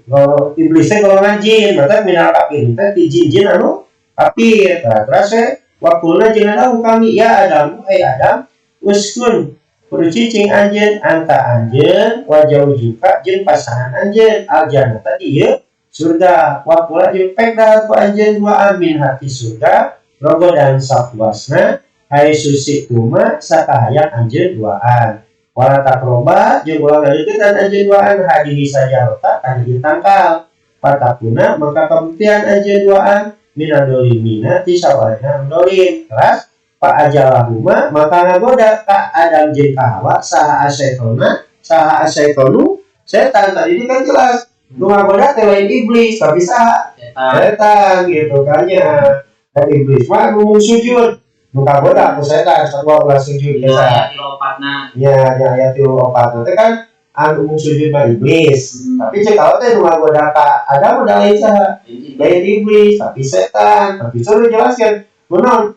Speaker 2: Kalau iblis teh golongan jin, berarti minal kafirin teh ti jin-jin anu kafir. Nah, terus we wa qulna, jeung ngadawuh kami, ya Adam, eh Adam, uskun, kudu cicing anjeun, anta anjeun, wa zaujuka, jeung pasangan anjeun, aljannah, di ieu surga, wa kula, jeung pek dahar ku anjeun duaan, minha, ti surga, rogodan, sapuasna, haitsu syi'tuma, sakahayang anjeun duaan, wala taqroba, jeung ulah ngadeuketan anjeun duaan, hadihi sajarota, kana ieu tangkal, fatakuna, maka kabuktian anjeun duaan, minadz dholimina, ti sawarehna anu dolim. Terus fa azallahuma, maka ngagoda ka Adam jeung ka Hawa saha asyaitona, saha asyaitonu, setan. Tadi ini kan jelas nu ngagoda teh lain iblis, tapi saha?
Speaker 1: Setan.
Speaker 2: Setan gitu kan ya. Dan iblis mah nu sujud, nu kagoda ku setan sarua ulah sujud
Speaker 1: Di
Speaker 2: biasa.
Speaker 1: ayat 34-na.
Speaker 2: Ya, di ayat 34 nanti kan anu mung sujud mah iblis, tapi cek kalau teh nu ngagoda ka Adam udah lain saha? Lain iblis, tapi setan. Tapi suruh jelaskan kunaon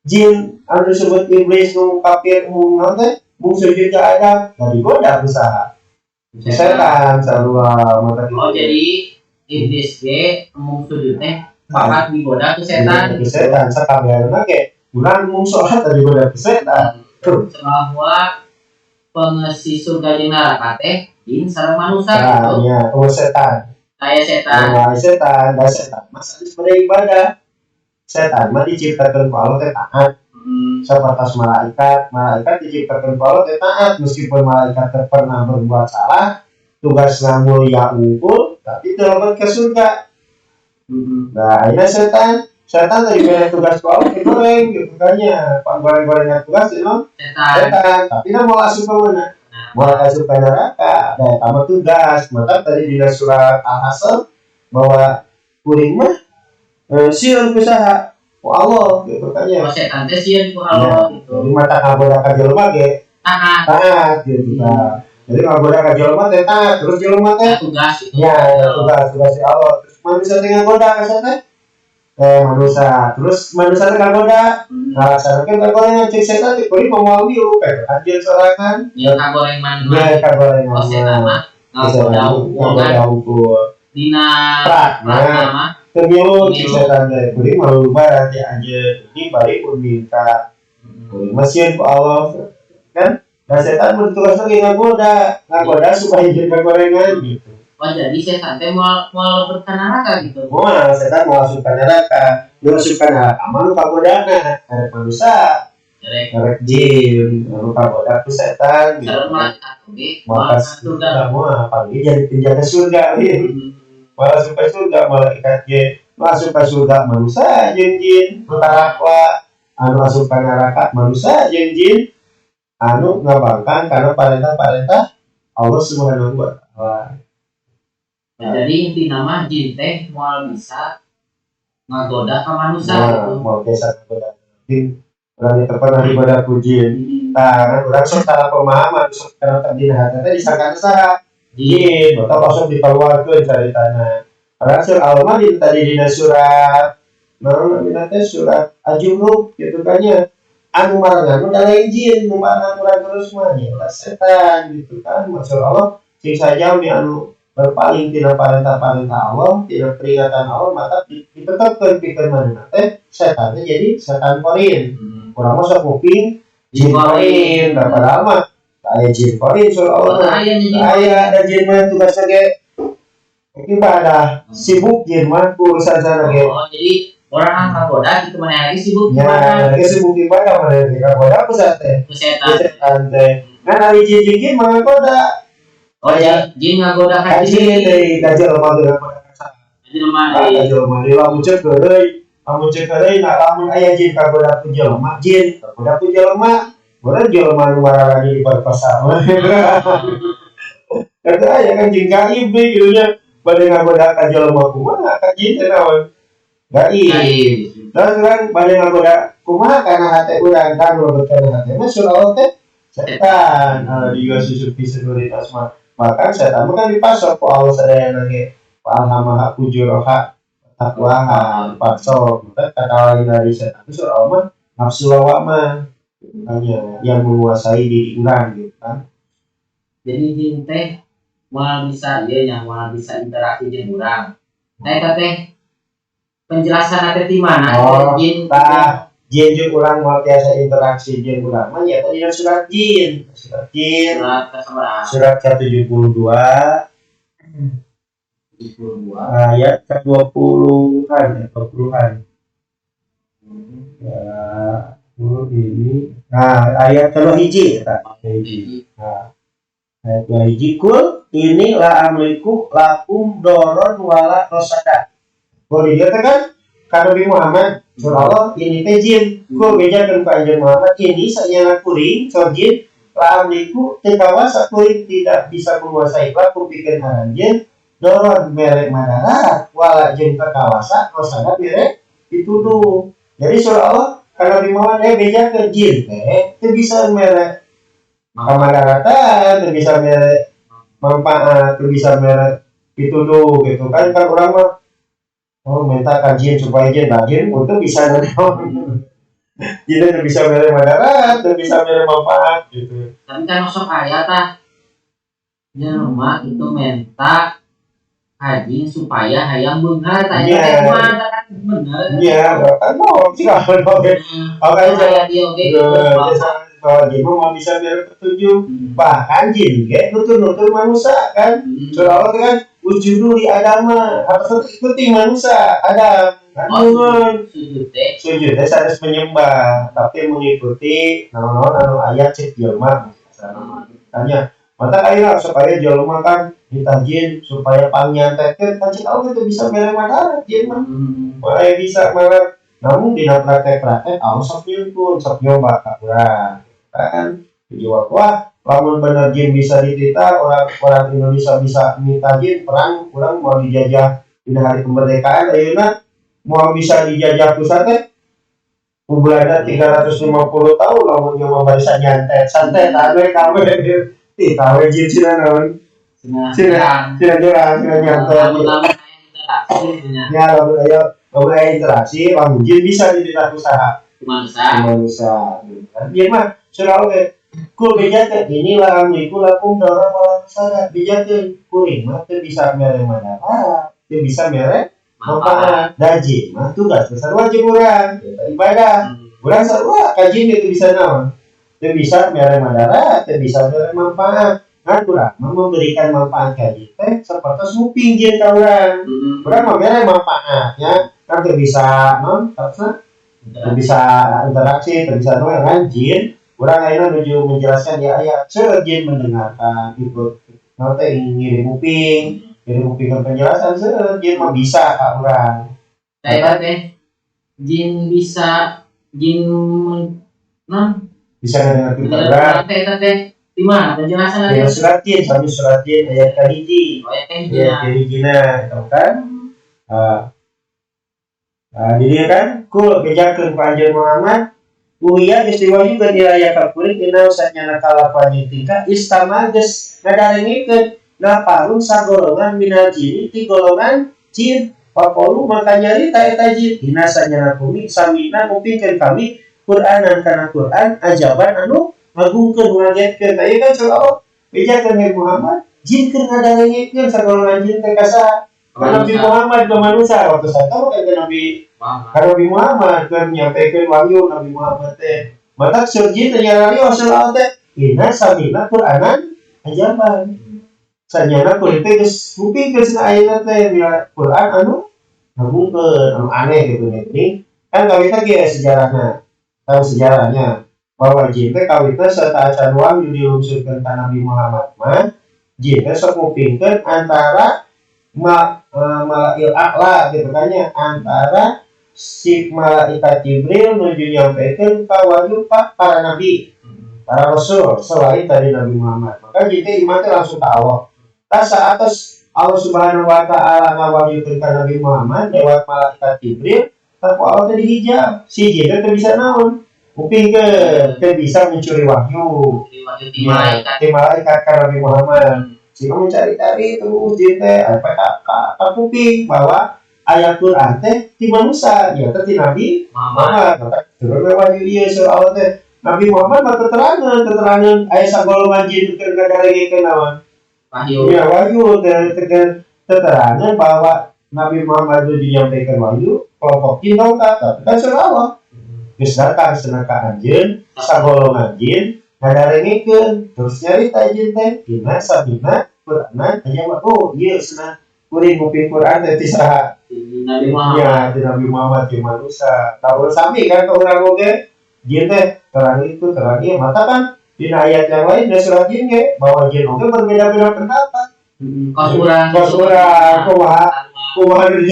Speaker 2: jin anu disebut iblis nu kafir mung naon teh mung sujud ka Adam, nah digoda ku saha? Ku setan sarua mata.
Speaker 1: Oh, jadi iblis ge mung sujud teh bakat digoda ku setan.
Speaker 2: Ku setan. Sakabehanna ge urang mung sholat tadi digoda ku setan.
Speaker 1: Bahwa pengesi surga jeung neraka teh jin sareng manusia
Speaker 2: Nah,
Speaker 1: gitu.
Speaker 2: Ya, oh setan.
Speaker 1: Kayak setan.
Speaker 2: Nah, setan, dan setan mah sanes pada ibadah. Setan mah diciptakan ku Allah teh taat. Seperti malaikat, malaikat diciptakan ku Allah teh taat, meskipun malaikat teh pernah berbuat salah, tugasna mulia unggul, tapi terlambat ke surga. Nah, akhirnya setan, setan tadi beri tugas ku Allah goreng gitu kan ya. Pak goreng-gorengnya tugas itu
Speaker 1: Setan.
Speaker 2: Setan, tapi nah mau asup ke mana?
Speaker 1: Nah,
Speaker 2: Mau asup ke neraka. Nah, tambah tugas. Maka tadi di surat Al-Hasr bahwa kuring mah Sieun ku saha? Ku Allah gitu kan ya.
Speaker 1: Oh, setan teh sieun ku Allah gitu.
Speaker 2: Jadi matak ngagoda ka jelema ge
Speaker 1: Taat.
Speaker 2: Taat gitu kan. Jadi ngagoda ka jelema teh taat, terus jelema teh
Speaker 1: Tugas itu.
Speaker 2: Ya, tugas tugas si Allah. Terus manusia teh ngagoda ka teh manusia, terus manusia teh ngagoda. Ngalaksanakeun kagorengan cek setan teh kuring moal milu kayak anjeun sorangan.
Speaker 1: Ya kagorengan mah.
Speaker 2: Ya kagorengan.
Speaker 1: Oh, setan mah ngagoda hukum kan.
Speaker 2: Ngagoda hukum.
Speaker 1: Dina
Speaker 2: Pratna.
Speaker 1: pratna mah.
Speaker 2: Teu milu cek
Speaker 1: Milu.
Speaker 2: Setan teh kuring moal lupa ti anjeun ini balik pun minta kuring mah sieun ku Allah kan. Nah, setan bertugas lagi ngagoda ngagoda supaya jeung kagorengan gitu.
Speaker 1: Oh, jadi setan teh moal moal lebet ka neraka gitu.
Speaker 2: Moal, setan mau asup ka neraka. Nu asup ka neraka mah nu kagodana karek manusia.
Speaker 1: Rek.
Speaker 2: Karek jin nu kagoda ku setan gitu.
Speaker 1: Sareng malaikat oge
Speaker 2: moal
Speaker 1: moal
Speaker 2: ka
Speaker 1: ka surga.
Speaker 2: Moal, apalagi jadi penjaga surga gitu. Moal asup ka surga malaikat ge. Nu asup ka surga manusia jeung jin nu tarakwa. Anu asup ka neraka manusia jeung jin anu ngabangkang karena parentah-parentah Allah Subhanahu wa Taala.
Speaker 1: Nah, jadi intina mah jin teh moal bisa ngagoda ka manusia
Speaker 2: Nah,
Speaker 1: gitu.
Speaker 2: Moal biasa ngagoda jin. Urang teu pernah digoda ku jin. Tah, kan urang sok salah pemahaman, sok karena tadi hati teh disangka saha? Jin, atau langsung dikeluarkeun caritana. Padahal surah Al-Mah di tadi dina surat naon namina teh, surat Az-Zukhruf gitu kan ya. Anu marengan mah da lain jin, nu marengan urang terus mah nya setan gitu kan. Maksud Allah sing saja anu berpaling tina parentah-parentah Allah, tina peringatan Allah, maka ditetapkeun pikeun manehna teh setan teh jadi setan korin. Urang mah sok kuping jin korin, nah padahal mah aya jin korin surah Allah
Speaker 1: Oh,
Speaker 2: mah.
Speaker 1: aya jin.
Speaker 2: Aya ada jin mah tugasna ge ibadah, sibuk jin mah ku urusan sana ge.
Speaker 1: Oh, jadi orang ngagoda gitu mana lagi sibuk
Speaker 2: Ya,
Speaker 1: gimana?
Speaker 2: Lagi sibuk ibadah mana lagi kagoda ku teh.
Speaker 1: Ku setan.
Speaker 2: Ku setan teh. Kan ari jin jin mah ngagoda.
Speaker 1: Oh, jin, jin ngagoda ka
Speaker 2: Ka jin
Speaker 1: jin.
Speaker 2: Deui ka jelema ge ngagoda ka saha.
Speaker 1: Jelema
Speaker 2: Ka
Speaker 1: deui.
Speaker 2: Jelema deui lamun ceuk heureuy, lamun ceuk heureuy nah lamun aya jin kagoda ku jelema, jin kagoda ku jelema. Meureun jelema nu mararani di pasar mah. Kata aya kan jin gaib deui kitu nya. Bade ngagoda ka jelema kumaha ka jin teh naon? Gaib. Terus kan bade ngagoda kumaha kana hate urang kan lebet kana hate mah surah Allah teh setan. Ah, di susupi sekuritas mah. Bahkan setan mah kan dipasok ku Allah sadayana ge. Fa alhamaha fujuraha taqwaha dipasok. Maka kata lain dari setan itu surah Allah mah nafsu lawamah. Makanya yang menguasai diri urang gitu kan.
Speaker 1: Jadi jin teh moal bisa ieu nya, moal bisa interaksi jeung urang. Nah, eta teh penjelasan teh di mana?
Speaker 2: Oh,
Speaker 1: jin
Speaker 2: tah jin jeung urang moal tiasa interaksi jeung urang mah nya tadi surat jin. Surat jin.
Speaker 1: Surat kasabaraha?
Speaker 2: Surat ke-72.
Speaker 1: 72.
Speaker 2: Ayat ke-20-an ya, 20-an. Ya, oh, ini. Nah, ayat kedua hiji eta. Hiji. Nah, ayat dua hiji kul inni la amliku lakum doroan wala rosada. Kalau di dia teh kan ka Nabi Muhammad surah Allah ini teh jin. Kul bejakeun ka Anjeun Muhammad inni sanyana kuring so jin la amliku teu kawasa kuring, tidak bisa menguasai, lakum pikeun aranjeun, doroan mere madarat, wala jeung teu kawasa rosada mere pituduh. Jadi surah Allah ka Nabi Muhammad bejakeun jin teh teu bisa mere kamadaratan, teu bisa mere manfaat, teu bisa mere pituduh gitu kan. Kan urang mah oh minta ka jin supaya jin, nah jin untuk bisa naon? Jin teu bisa mere madarat, teu bisa mere manfaat gitu.
Speaker 1: Tapi kan sok aya tah jelema itu menta ka jin supaya hayang beunghar tah eta
Speaker 2: Iya.
Speaker 1: teh kumaha tah, kan bener.
Speaker 2: Iya, kan mau sih kalau oke. Oke,
Speaker 1: Aya dia oge gitu.
Speaker 2: Biasa bahwa jin mah moal bisa mere petunjuk. Bahkan jin ge nutur-nutur manusia kan. Surah Allah teh kan usjudu li adama, harus ikuti manusia Adam kan.
Speaker 1: Oh,
Speaker 2: Nuhun.
Speaker 1: Sujud teh.
Speaker 2: Sujud teh harus menyembah tapi mengikuti naon-naon anu aya cek jelema tanya mata ayeuna supaya jelema kan minta jin supaya pangnyantetkeun kan cek Allah teu bisa mere madarat jin mah. Malah bisa malah namun dina praktek-praktek Allah sok nyungkun sok nyoba ka urang kan dijawab wah lamun bener jin bisa dititah orang orang Indonesia bisa minta jin perang urang mau dijajah dina hari kemerdekaan ayeuna. Moal bisa dijajah ku teh ku Belanda 350 tahun lamun nyoba barisan nyantet santet anu kabeh ih tahu jin cenah naon.
Speaker 1: Cenah.
Speaker 2: Cenah cenah jurang cenah nyantet.
Speaker 1: Lamun-lamun aya interaksi nya.
Speaker 2: Ya, lamun aya interaksi, lamun jin bisa dititah ku saha?
Speaker 1: Manusia.
Speaker 2: Manusia gitu kan. Ieu mah surah oge kul bejakeun inilah amliku lakum dharran wala rasyada, bejakeun kuring mah teu bisa mere madarat, teu bisa mere manfaat, da jin mah tugas besar wajib urang eta ibadah. Urang sarua ka jin itu bisa naon, teu bisa mere madarat, teu bisa mere manfaat. Kan urang mah memberikan manfaat ka jin teh sapertos nguping jin ka urang. Urang mah mere manfaatnya kan teu bisa non terusna teu bisa interaksi, teu bisa naon kan jin. Urang ayeuna nuju menjelaskan di ayat seueur jin mendengarkan, ikut naon teh ngirim kuping, ngirim kuping ke penjelasan, seueur jin mah bisa ka urang.
Speaker 1: Saya teh jin bisa jin non
Speaker 2: bisa ngedengarkeun ka urang.
Speaker 1: Teh eta teh di mana penjelasan
Speaker 2: Ya
Speaker 1: ada?
Speaker 2: Surat jin, sami surat jin ayat kahiji.
Speaker 1: Oh ya teh.
Speaker 2: Ya, kahijina itu kan. Ah, ah, jadi kan kul bejakeun ku anjeun Muhammad Uhiya geus diwahyukeun ilaya ka kuring innahu sanyana kalakuan jeung tingkah istama'a geus ngadarengekeun nafarun sagolongan minal jini ti golongan jin. Faqalu maka nyarita eta jin inna sanyana kami sami'na ngupingkeun kami Qur'anan kana Qur'an ajaban anu ngagungkeun, ngagetkeun. Tah ieu kan surah Allah bejakeun hai Muhammad jin keur ngadarengekeun sagolongan jin teh ka saha? Ka Nabi Muhammad, ke manusia waktu saat itu kan ke Nabi
Speaker 1: Muhammad.
Speaker 2: Ka Nabi Muhammad kan menyampaikan wahyu Nabi Muhammad teh mata surji teh nyarari rasul teh inna sami'na Qur'anan ajaban sanyana kuring teh geus ngupingkeun cenah ayeuna teh nya Quran anu ngagungkeun, anu aneh gitu nya. Jadi kan kawita ge sejarahna, tahu sejarahnya bahwa jin teh kawita serta acan wahyu dilungsurkeun ka Nabi Muhammad mah jin teh sok ngupingkeun antara malail a'la gitu kan ya, antara si malaikat Jibril nuju nyampaikan ka wahyu pa para nabi, para rasul selain dari Nabi Muhammad. Maka jin teh iman teh langsung ke Allah. Tas atas Allah Subhanahu wa taala ngawahyukeun ka Nabi Muhammad lewat malaikat Jibril, tapi Allah teh dihijab si jin teh teu bisa naon, kupingkeun, teu bisa mencuri wahyu.
Speaker 1: Wahyu ti malaikat.
Speaker 2: Ti malaikat ka Nabi Muhammad. Sehingga mencari-cari terus jin teh apa ka kuping bahwa ayat Quran teh ti manusia ya teh ti Nabi
Speaker 1: Muhammad.
Speaker 2: Muhammad. Maka turun we wahyu ieu surah Allah teh. Nabi Muhammad mah keterangan keterangan aya sagolongan jin keur ngadarengekeun naon?
Speaker 1: Wahyu.
Speaker 2: Ya wahyu teh keterangan bahwa Nabi Muhammad itu dinyampaikan wahyu kelompok jin dongkap, tapi kan surah Allah geus datang cenah ka anjeun sagolongan jin ngadarengekeun, terus nyarita jin teh inna sami'na Qur'anan ajaban, oh ieu cenah kuring nguping Quran teh ti saha?
Speaker 1: Ti Nabi Muhammad.
Speaker 2: Ya, di Nabi Muhammad di manusia. Tahu sami kan ke urang oge jin teh terang itu terang ieu, maka kan di ayat yang lain di surat jin ge bahwa jin oge berbeda-beda pendapat.
Speaker 1: Kos urang.
Speaker 2: Kos urang kumaha kumaha di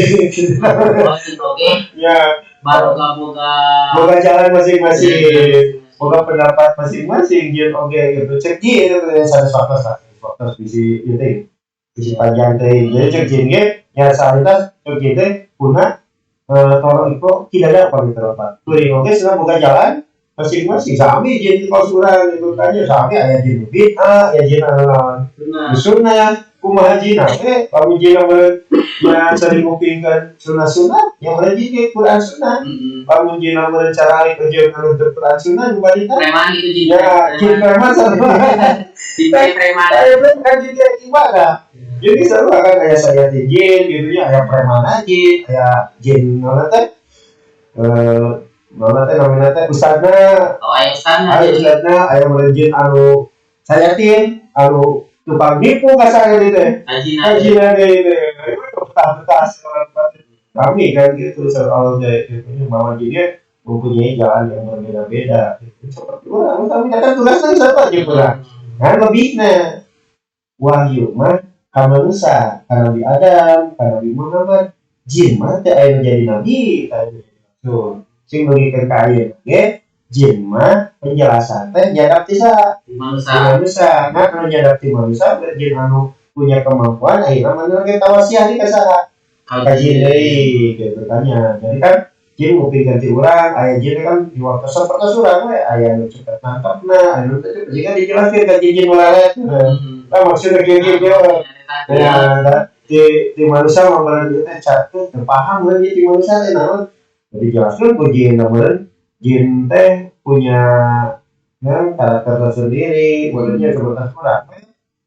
Speaker 1: Kos oge
Speaker 2: ya
Speaker 1: baru boga
Speaker 2: boga jalan masing-masing, boga pendapat masing-masing jin oge gitu. Cek jin itu teh sanes waktu waktu bisi ieu teh bisi panjang teh. Jadi cek jin ge nya salitas cek jin teh kuna tolong itu tidak ada apa gitu Pak. Kuring oge sedang boga jalan masing-masing sami jin kos urang gitu kan ya sami, aya jin bid'ah, aya jin anu naon
Speaker 1: Benar.
Speaker 2: Sunnah. Kumaha jin teh lamun jin meureun nya sering ngupingkeun sunnah-sunnah yang meureun jin ge Quran sunnah. Lamun jin meureun cara jeung anu teu Quran sunnah nu bari teh
Speaker 1: Preman gitu jin.
Speaker 2: Ya jin preman sama.
Speaker 1: Jin preman.
Speaker 2: Saya kan jin ge gimana, jadi selalu akan kayak saya di jin gitu ya, aya preman jin, aya jin mana teh mana teh namanya teh ustadna.
Speaker 1: Oh, aya ustadna.
Speaker 2: Aya ustadna, aya meureun jin anu sayatin anu tukang nipu kasarnya gitu teh.
Speaker 1: Ajina.
Speaker 2: Ajina deh itu betah-betah kami kan gitu soal teh gitu bahwa dia mempunyai jalan yang berbeda-beda gitu. Seperti orang kami kan tugasnya siapa aja kurang kan lebihnya wahyu mah ka manusia, ka Nabi Adam, ka Nabi Muhammad. Jin mah teu aya nu jadi nabi, teu aya nu jadi rasul sing dugikeun ka ayeuna ge jin mah penjelasan teh nyadap ti saha?
Speaker 1: Manusia.
Speaker 2: Ti manusia. Nah, anu nyadap ti manusia jin anu punya kemampuan akhirnya mana ge tawasiah di ka saha? Ka jin deui gitu kan ya. Jadi kan jin ngupingkeun ti urang, aya jin kan di waktu sapertos urang we, aya nu cepet nangkepna, aya nu teu cepet. Jika dijelaskeun ka jin-jin nu lelet. Nah, maksudnya kieu kieu kieu. Ya, di manusia mah meureun ieu teh teu paham meureun ieu di manusia teh naon. Jadi jelaskeun ku jin meureun jin teh punya ya, karakter tersendiri, meureunnya seperti urang.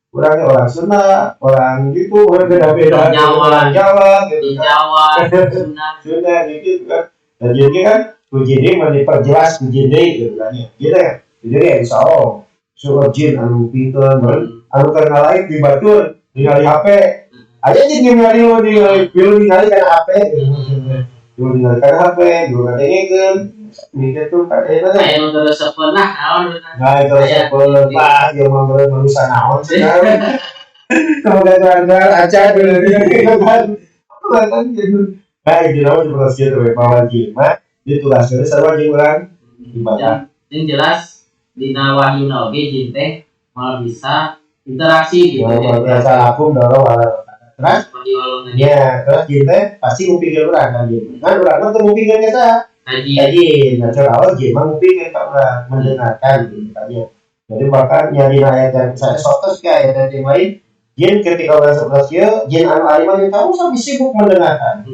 Speaker 2: Urangnya orang Sunda, orang gitu, orang beda-beda,
Speaker 3: Orang Jawa.
Speaker 2: Orang Jawa gitu
Speaker 3: Di
Speaker 2: kan.
Speaker 3: Jawa, Sunda.
Speaker 2: Sunda gitu kan. Dan jadi kan ku jin deui mah diperjelas ku jin deui gitu kan ya. Gitu ya. Jadi ya insya Allah suruh jin anu pikeun meureun anu keur ngalaik di batur ningali HP. Aya jin ningali lu ningali lu ningali kana HP gitu. Lu ningali kana HP, lu ngadengekeun. Mikir tuh kan eta teh.
Speaker 3: Aya nu teu resepeun lah, naon.
Speaker 2: Nah, itu resepeun lah, ieu mah meureun manusia naon sih. Semoga gagal aja dulu gitu kan. Kan gitu. Nah, itu nama jelas gitu we bahwa jin mah ditugaskeun sarua jeung urang ibadah.
Speaker 3: Yang jelas dina wahyuna oge jin teh moal bisa interaksi gitu.
Speaker 2: Ya, biasa lakum doro wala. Terus ya, terus jin teh pasti ngupingkeun urang kan jin. Kan urang mah teu ngupingkeun ka saha?
Speaker 3: Haji.
Speaker 2: Jin. Nah, cara awal jin mah ngupingkeun ka urang, mendengarkan gitu kan ya. Jadi bahkan nyari ayat yang saya sotos ke ayat yang lain, jin ketika orang sebelas ieu, jin anu alim mah tahu sampai sibuk mendengarkan.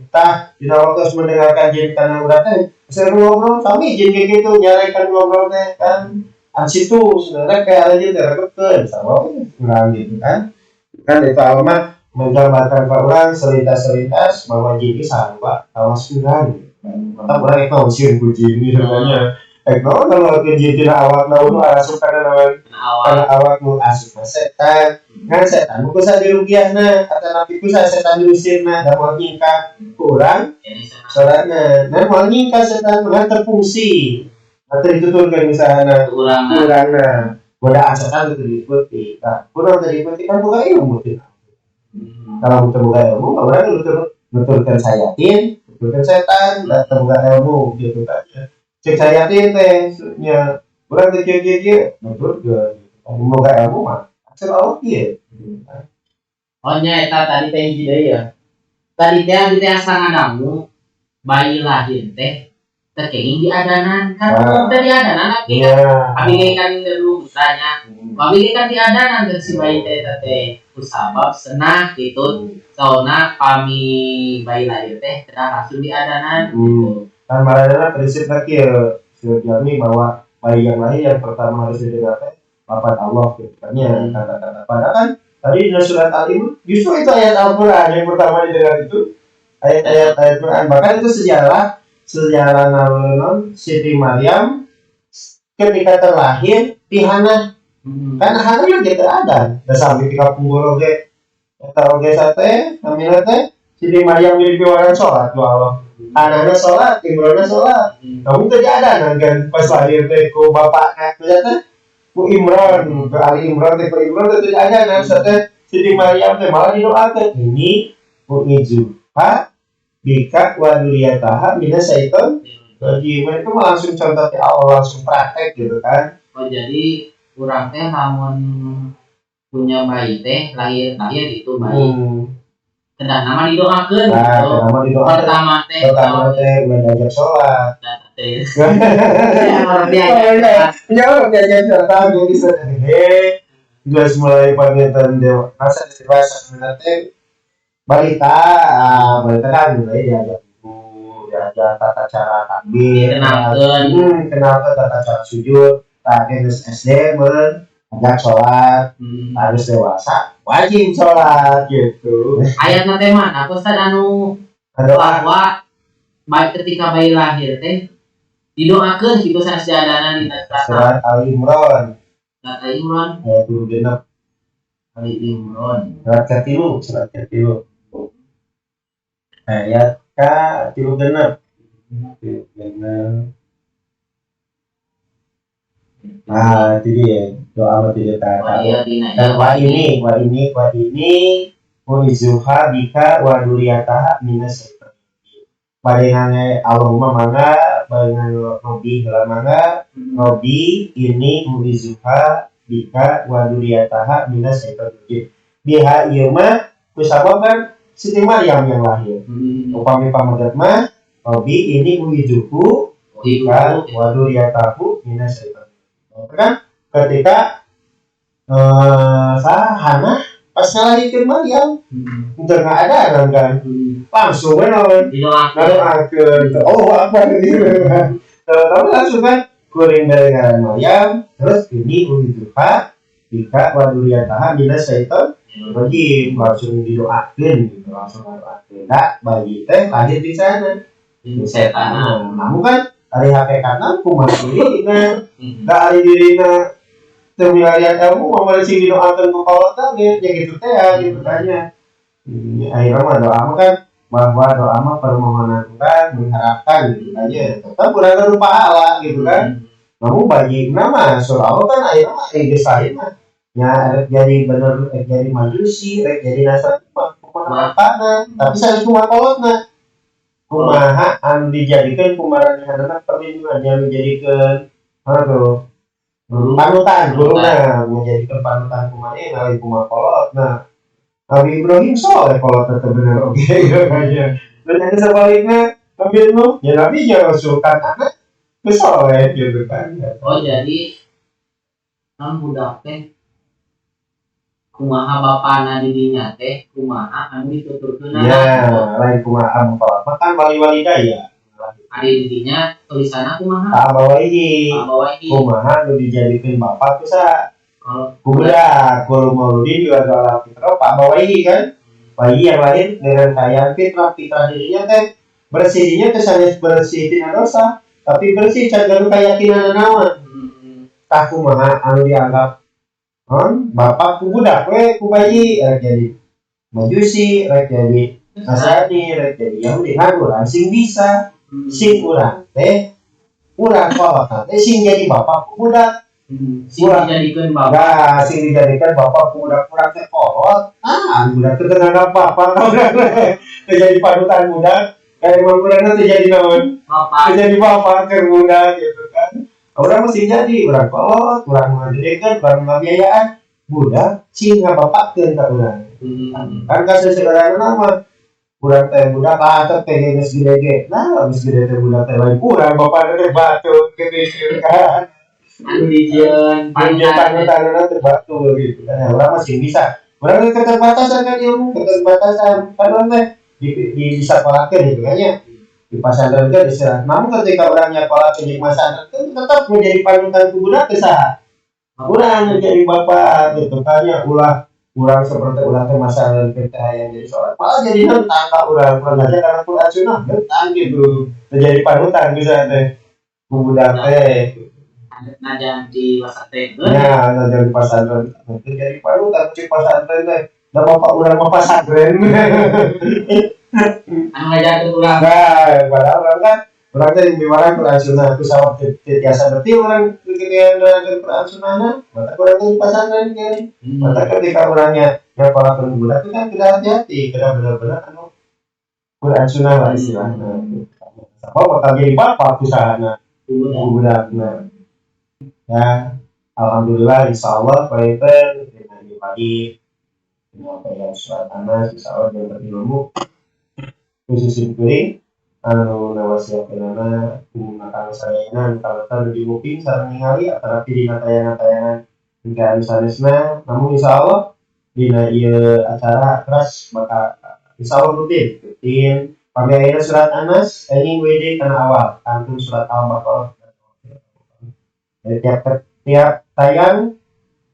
Speaker 2: Tah, dina waktu mendengarkan jin kana urang teh, saya ngobrol kami jin kayak gitu nyarekan ngobrol teh kan. An situ sebenarnya kayak ada jin teh rekepkeun sama urang gitu kan. Kan itu awal mah menggambarkan ke orang selintas-selintas bahwa jin ini sarua kawas urang gitu kan. Maka urang itu sieun ku jin gitu kan ya. Naon kalau ke jin tina awak naon nu asup kana naon
Speaker 3: Awak.
Speaker 2: Kana awak nu asup mah setan. Ngan setan ku kusaha diruqyahna atanapi kusaha setan diusirna da moal nyingkah ku urang sorangan. Nah, moal nyingkah setan mah terfungsi. Atau dituturkeun misalnya
Speaker 3: Urang.
Speaker 2: Urangna godaan setan itu diikuti. Nah, kurang teu diikuti kan boga ilmu teu. Kalau teu boga ilmu, urang nuturkeun sayatin, nuturkeun setan, da teu boga ilmu gitu kan. Cek sayatin teh nya urang teh kieu kieu kieu nuturkeun. Kalau boga ilmu mah hasil Allah kieu gitu kan.
Speaker 3: Oh nya eta tadi teh hiji deui ya. Tadi teh abdi teh asa ngadangu bayi lahir teh teu kenging diadanan kan.
Speaker 2: Ah.
Speaker 3: Teh diadanan abdi kan. Abdi ge kan dulu putranya. Abdi ge kan diadanan teh si bayi teh eta teh kusabab senah gitu. Soalna pami bayi lahir teh kedah langsung diadanan gitu.
Speaker 2: Kan maradana prinsipna kieu, Jami, bahwa bayi yang lahir yang pertama harus didengarkan lafaz Allah gitu kan ya, kata-kata. Padahal kan tadi di surat Al-Imran justru itu ayat Al-Quran yang pertama didengar itu ayat-ayat ayat Quran. Bahkan itu sejarah sejarah non Siti Maryam ketika terlahir di Hana kan Hana lagi ada da sampai di kapungkur oge eta oge sate namina teh Siti Maryam jadi piwarang sholat ku Allah, anaknya sholat, Imronnya sholat, namun teu ada kan pas lahir teh ku bapakna teh ku Imron, ku Ali Imron teh, ku Imron teh teu ada. Nah, teh Siti Maryam teh malah didoakeun ini u'izuha bika wa dzurriyyataha minas syaiton rajim. Itu mah langsung contoh di Allah, langsung praktek gitu kan.
Speaker 3: Oh, jadi urang teh lamun punya bayi teh lahir lahir gitu bayi kedah nama didoakeun
Speaker 2: nah,
Speaker 3: gitu.
Speaker 2: Kenapa didoakeun?
Speaker 3: Pertama teh
Speaker 2: Pertama teh ulah diajak sholat.
Speaker 3: Teh ya orang diajak
Speaker 2: Oh, iya, ya orang diajak sholat jadi sudah gede geus mulai panginten dewa masa dewasa sebenarnya teh balita, ah, balita kan mulai diajak ibu, diajak tata cara takbir.
Speaker 3: Dikenalkeun.
Speaker 2: Kenalkeun tata cara sujud. Tah geus SD meureun ajak sholat. Harus dewasa wajib sholat gitu.
Speaker 3: Ayatna teh mana Ustaz anu
Speaker 2: Doa.
Speaker 3: Bahwa baik ketika bayi lahir teh didoakeun gitu sanes diadanan dina surat
Speaker 2: Surat Ali Imran.
Speaker 3: Surat Ali Imran.
Speaker 2: Ayat 26.
Speaker 3: Ali Imran.
Speaker 2: Surat katilu, surat katilu ayat ka-36, 36. Nah, itu dia doa mah tidak.
Speaker 3: Oh iya, dina
Speaker 2: Dan wa ini wa ini wa ini u'izuha bika wa dzurriyyataha minas syaitonir rajim. Allahumma mangga badengan Robi heula mangga. Robi ini u'izuha bika wa dzurriyyataha minas syaitonir rajim. Biha ieu mah kusabab kan Siti Maryam yang lahir. Upami pameget mah Robbi inni uidzuka bika wa dzurriyyatahu minasyaiton. Kan ketika Hana pas ngalahirkeun Maryam, teu ada kan langsung we naon ngadoakeun, oh apa gitu. Tapi langsung kan kuring dari ngaran Maryam, terus inni uidzuka bika wa dzurriyyataha minasyaiton rajim, langsung didoakeun gitu, langsung ngadoakeun. Nah, bayi teh lahir di sana
Speaker 3: setan.
Speaker 2: Namun kan ari hakikatna kumaha dirina, da ari dirina teu milarian ilmu mah sing didoakeun ku kolot ge ya gitu teh ya gitu tanya. Akhirnya mah doa mah kan bahwa doa mah permohonan urang mengharapkan gitu aja, tetap urang gaduh pahala gitu kan. Namun bagi nama surah Allah kan akhirnya mah geus lahir mah nya rek jadi bener, rek jadi Majusi, rek jadi Nasrani mah kumaha bapana, tapi sanes kumaha kolotna, kumaha anu dijadikeun kumaha perlindungan yang dijadikeun mana tuh panutan guruna, menjadikan panutan kumaha lain kumaha kolot. Nah, Nabi Ibrahim soleh, kolot tetep bener oke kayaknya. Dan yang sebaliknya Nabi Nuh ya, Nabi ya sultan anak soleh gitu kan.
Speaker 3: Oh, jadi kan budak teh kumaha bapana didinya teh, kumaha anu dituturkeun.
Speaker 2: Ya lain kumaha anu kolot mah kan wali-wali daya.
Speaker 3: Ari didinya tulisanna kumaha?
Speaker 2: Tak bawahi.
Speaker 3: Bawahi.
Speaker 2: Kumaha anu dijadikeun bapak tuh sa
Speaker 3: Kalau
Speaker 2: ku budak, kullu mauludin yuladu ala fitrah fa abawaihi kan, bayi yang lahir dengan kayaan fitrah, fitrah dirinya teh bersih, dirinya teh sanes bersih tina dosa, tapi bersih can gaduh keyakinan naon. Tah, kumaha anu dianggap non bapak ku budak we, ku bayi, rek jadi Majusi, rek jadi Nasrani, rek jadi Yahudi, nah urang sing bisa sing urang teh, urang kolot teh sing jadi bapak ku budak.
Speaker 3: Sing dijadikeun bapak.
Speaker 2: Nah, sing dijadikan bapak ku budak, urang teh kolot, ah budak teh teu nganggap bapak, teh jadi panutan budak, kayak emang urang teh jadi naon?
Speaker 3: Bapak.
Speaker 2: Teu jadi bapak ke budak gitu kan. Urang mesti jadi urang kolot, urang ngagedekeun, urang ngabiayaan budak sing ngabapakkeun ka urang. Kan kasus sekarang nama urang teh budak ah teh pengen geus gede ge, nah geus gede teh budak teh lain urang, bapak teh batu gitu kan.
Speaker 3: Anu dijieun
Speaker 2: panutan panutan teh batu gitu kan. Ya, urang masih bisa, urang teh keterbatasan kan, ilmu keterbatasan kan, urang teh di disekolahkeun gitu kan ya, di pesantren kan bisa. Namun ketika urang nyekolah ke pesantren kan tetap menjadi panutan ku budak teh saha? Urang menjadi bapak gitu kan ya. Ulah urang seperti ulah teh masalah kita yang jadi sholat malah jadi nentang ka urang, kurang aja karena Quran Sunnah nentang gitu, menjadi panutan bisa teh ku budak teh.
Speaker 3: Najan di pesantren.
Speaker 2: Ya, nah jadi pesantren jadi panutan di pesantren teh da bapak urang mah pesantren.
Speaker 3: Anu ngajarkeun urang.
Speaker 2: Nah, padahal urang kan urang teh miwarang Quran Sunnah ku sawab biasa berarti urang ketika nerangkeun Quran Sunnah maka urang teh di pesantren kan. Maka ketika orangnya nyekolakeun budak itu kan tidak hati-hati, kena benar-benar anu Quran Sunnah lah istilahnya. Sama bakal jadi bapak usahana budakna. Ya, alhamdulillah, insya Allah panginten dengan pagi penyampaian surat Anas, insya Allah yang berilmu khusus kuring anu nawasiakeunana menggunakan sadayana anu kalatan di nguping sareng ningali atanapi dina tayangan-tayangan hingga anu sanesna. Namun insya Allah dina ieu acara keras maka insya Allah rutin rutin pami ayeuna surat Anas anjing WD kana awal kantun surat Al-Baqarah. Jadi tiap tiap tayang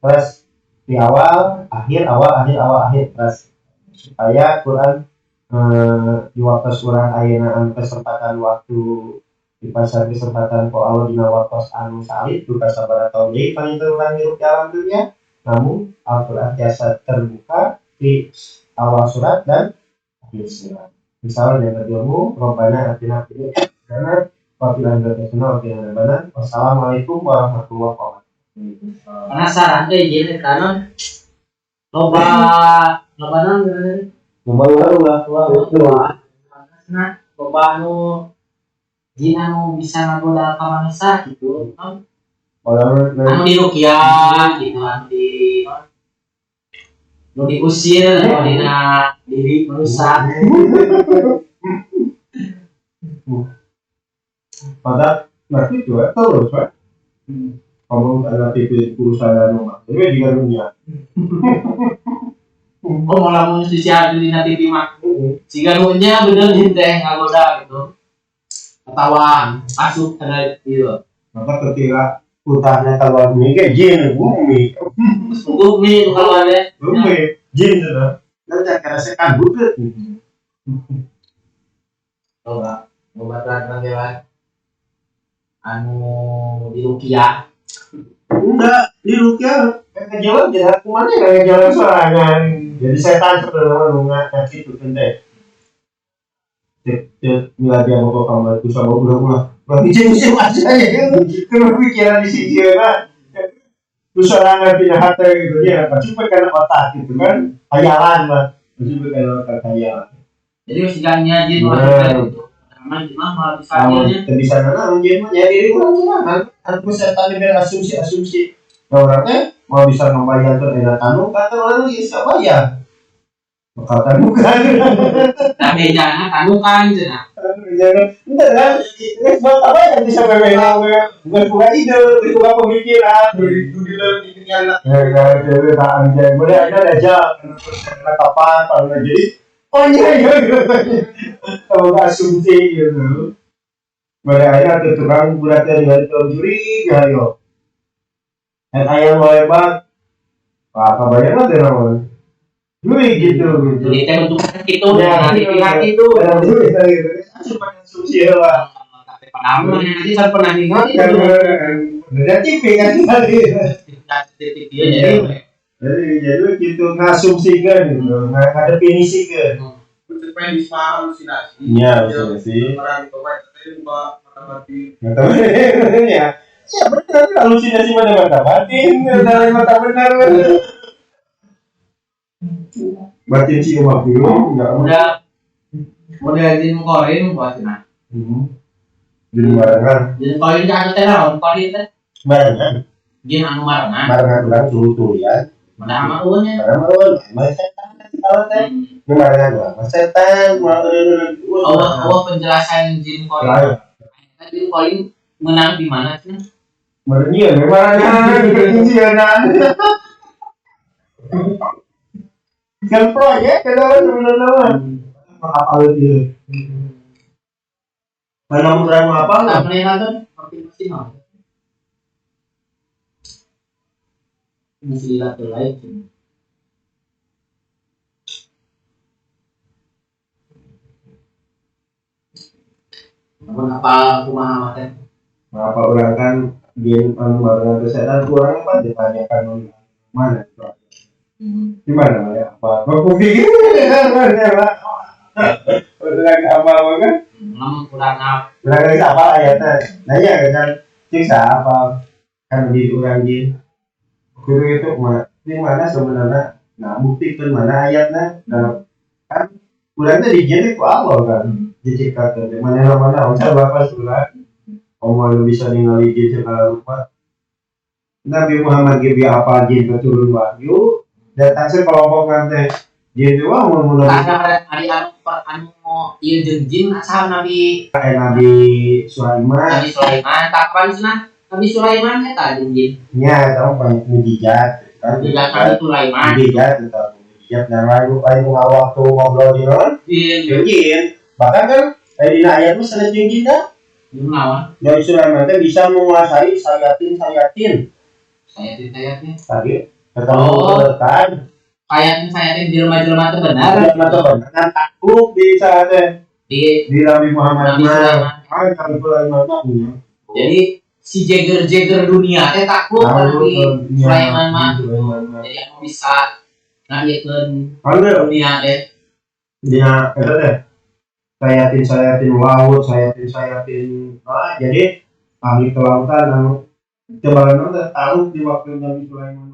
Speaker 2: terus di awal akhir, awal akhir, awal akhir, terus supaya Quran di waktu urang ayeuna anu kesempatan waktu di pasar kesempatan ku Allah dina waktu anu salit duka sabaraha tahun deui panginten urang hirup di alam dunia, namun Al-Quran tiasa terbuka di awal surat dan akhir surat. Misalnya dengan ilmu Robbana atina fid dunya hasanah wa fil akhirati hasanah wa qina adzabannar. Wassalamualaikum warahmatullahi wabarakatuh.
Speaker 3: Penasaran teh jeung kanon loba loba naon?
Speaker 2: Loba ulah ulah.
Speaker 3: Nah, loba anu jin anu bisa ngagoda ka manusia gitu non
Speaker 2: Orang
Speaker 3: anu di ruqyah gitu, anu di Nu diusir nu dina diri manusia.
Speaker 2: Padahal nanti itu ya terus kan. Ngomong ada TV urusan rumah, jadi juga dunia.
Speaker 3: Oh malah mun disiar dina TV mah. Siga nu nya bener jin teh ngagoda gitu. Ketawaan, asup kana ieu.
Speaker 2: Maka ketika utahnya keluar bumi kayak jin bumi.
Speaker 3: Bumi nu keluar deh.
Speaker 2: Bumi jin sudah. Nanti karena setan butet.
Speaker 3: Oh enggak, ngobatan panggilan anu di rukiah.
Speaker 2: Enggak, di rukiah ke jalan jadi aku mana ya jalan sorangan. Jadi setan sebenarnya nggak gitu teh. Miladi yang mau kamu itu sama ulah-ulah. Berarti jin aja ya. Terus pikiran di sini ya. Terus sorangan pindah hati gitu ya. Pasti karena otak gitu kan. Hayalan mah. Pasti karena otak hayalan.
Speaker 3: Jadi usianya jin mah gitu. Karena jin mah malah bisa nya.
Speaker 2: Bisa nana jin mah ya diri urang sorangan. Aku setan diberi asumsi-asumsi. Nah orang teh mau bisa membayangkan enak tanu kata orang bisa bayar. Bakal tanukan.
Speaker 3: Nah bejana tanukan cenah.
Speaker 2: Enggak kan? Ini buat apa yang bisa berbeda? Bukan bukan ide, bukan pemikiran. Ya ya jadi tak anjay. Boleh ada aja kapan kalau jadi oh iya iya kalau asumsi gitu. Boleh aja ada tukang bulatnya dengan film curiga yo. Dan ayam lebat, apa bayar lah deh namanya. Juri gitu gitu.
Speaker 3: Jadi teh bentuk gitu, nanti pihak itu.
Speaker 2: Asumsi lah.
Speaker 3: Tapi padahal nanti saya pernah ningali.
Speaker 2: Dari TV kan tadi.
Speaker 3: Titik dia jadi.
Speaker 2: Jadi gitu ngasumsikan gitu, ngadefinisikan.
Speaker 4: Pengen bisa halusinasi.
Speaker 2: Iya, halusinasi.
Speaker 4: Orang itu teh mata batin.
Speaker 2: Mata batin ya. Ya benar, halusinasi mana mata batin, dari mata benar. Batin si umat dulu enggak
Speaker 3: udah model jin korin buat cenah.
Speaker 2: Jin barengan.
Speaker 3: Jin korin teh anu teh naon korin teh?
Speaker 2: Barengan.
Speaker 3: Jin anu barengan.
Speaker 2: Barengan urang tuluy-tuluyan.
Speaker 3: Padahal mah eueuh nya.
Speaker 2: Padahal mah eueuh, mah setan kalau teh. Nu barengan urang mah setan, mah
Speaker 3: eueuh. Penjelasan jin korin. Jin korin menang di mana sih?
Speaker 2: Meureun ieu barengan, nyieunna. Kan proyek kenapa sebenarnya apa dia mana kurang apa
Speaker 3: tak pernah nonton konfirmasi mau mesti lihat lain namun apa kumaha teh
Speaker 2: apa orang kan game anu barengan setan kurang apa ditanyakan mana gimana ya apa aku pikir orang apa kan
Speaker 3: ngomong kurang apa
Speaker 2: kurang apa ayatnya nanya kan cik apa kan di orang jin gitu itu di mana sebenarnya nah buktikan mana ayatnya dalam kan kurang itu dijadi ku Allah kan diciptakan di mana mana usah bapak surat omong bisa ningali jin segala rupa Nabi Muhammad gibi apa jin keturun wahyu datang sekelompok nanti jin itu wah mau mulai
Speaker 3: ada hari anu ieu jeung jin asal Nabi
Speaker 2: Nabi Sulaiman
Speaker 3: Nabi Sulaiman kapan cenah Nabi Sulaiman eta jeung jin
Speaker 2: nya eta banyak mukjizat kan
Speaker 3: mukjizat Nabi Sulaiman
Speaker 2: mukjizat eta mukjizat dan lain lain waktu ngobrol di naon
Speaker 3: jin
Speaker 2: jin bahkan kan dina ayat mah sanes jeung jin dah
Speaker 3: naon
Speaker 2: Nabi Sulaiman teh bisa menguasai sayatin sayatin
Speaker 3: sayatin sayatin
Speaker 2: tadi ketemu kan
Speaker 3: kayak jelema-jelema teh benar
Speaker 2: jelema teh benar kan takluk di saat
Speaker 3: di
Speaker 2: Nabi Muhammad Nabi Sulaiman.
Speaker 3: Jadi si jeger-jeger dunia teh takluk Nabi Sulaiman mah. Jadi anu bisa ngayekeun dunia teh.
Speaker 2: Dina eta teh sayatin laut, sayatin ah jadi ahli kelautan anu coba teh takluk di waktu Nabi Sulaiman.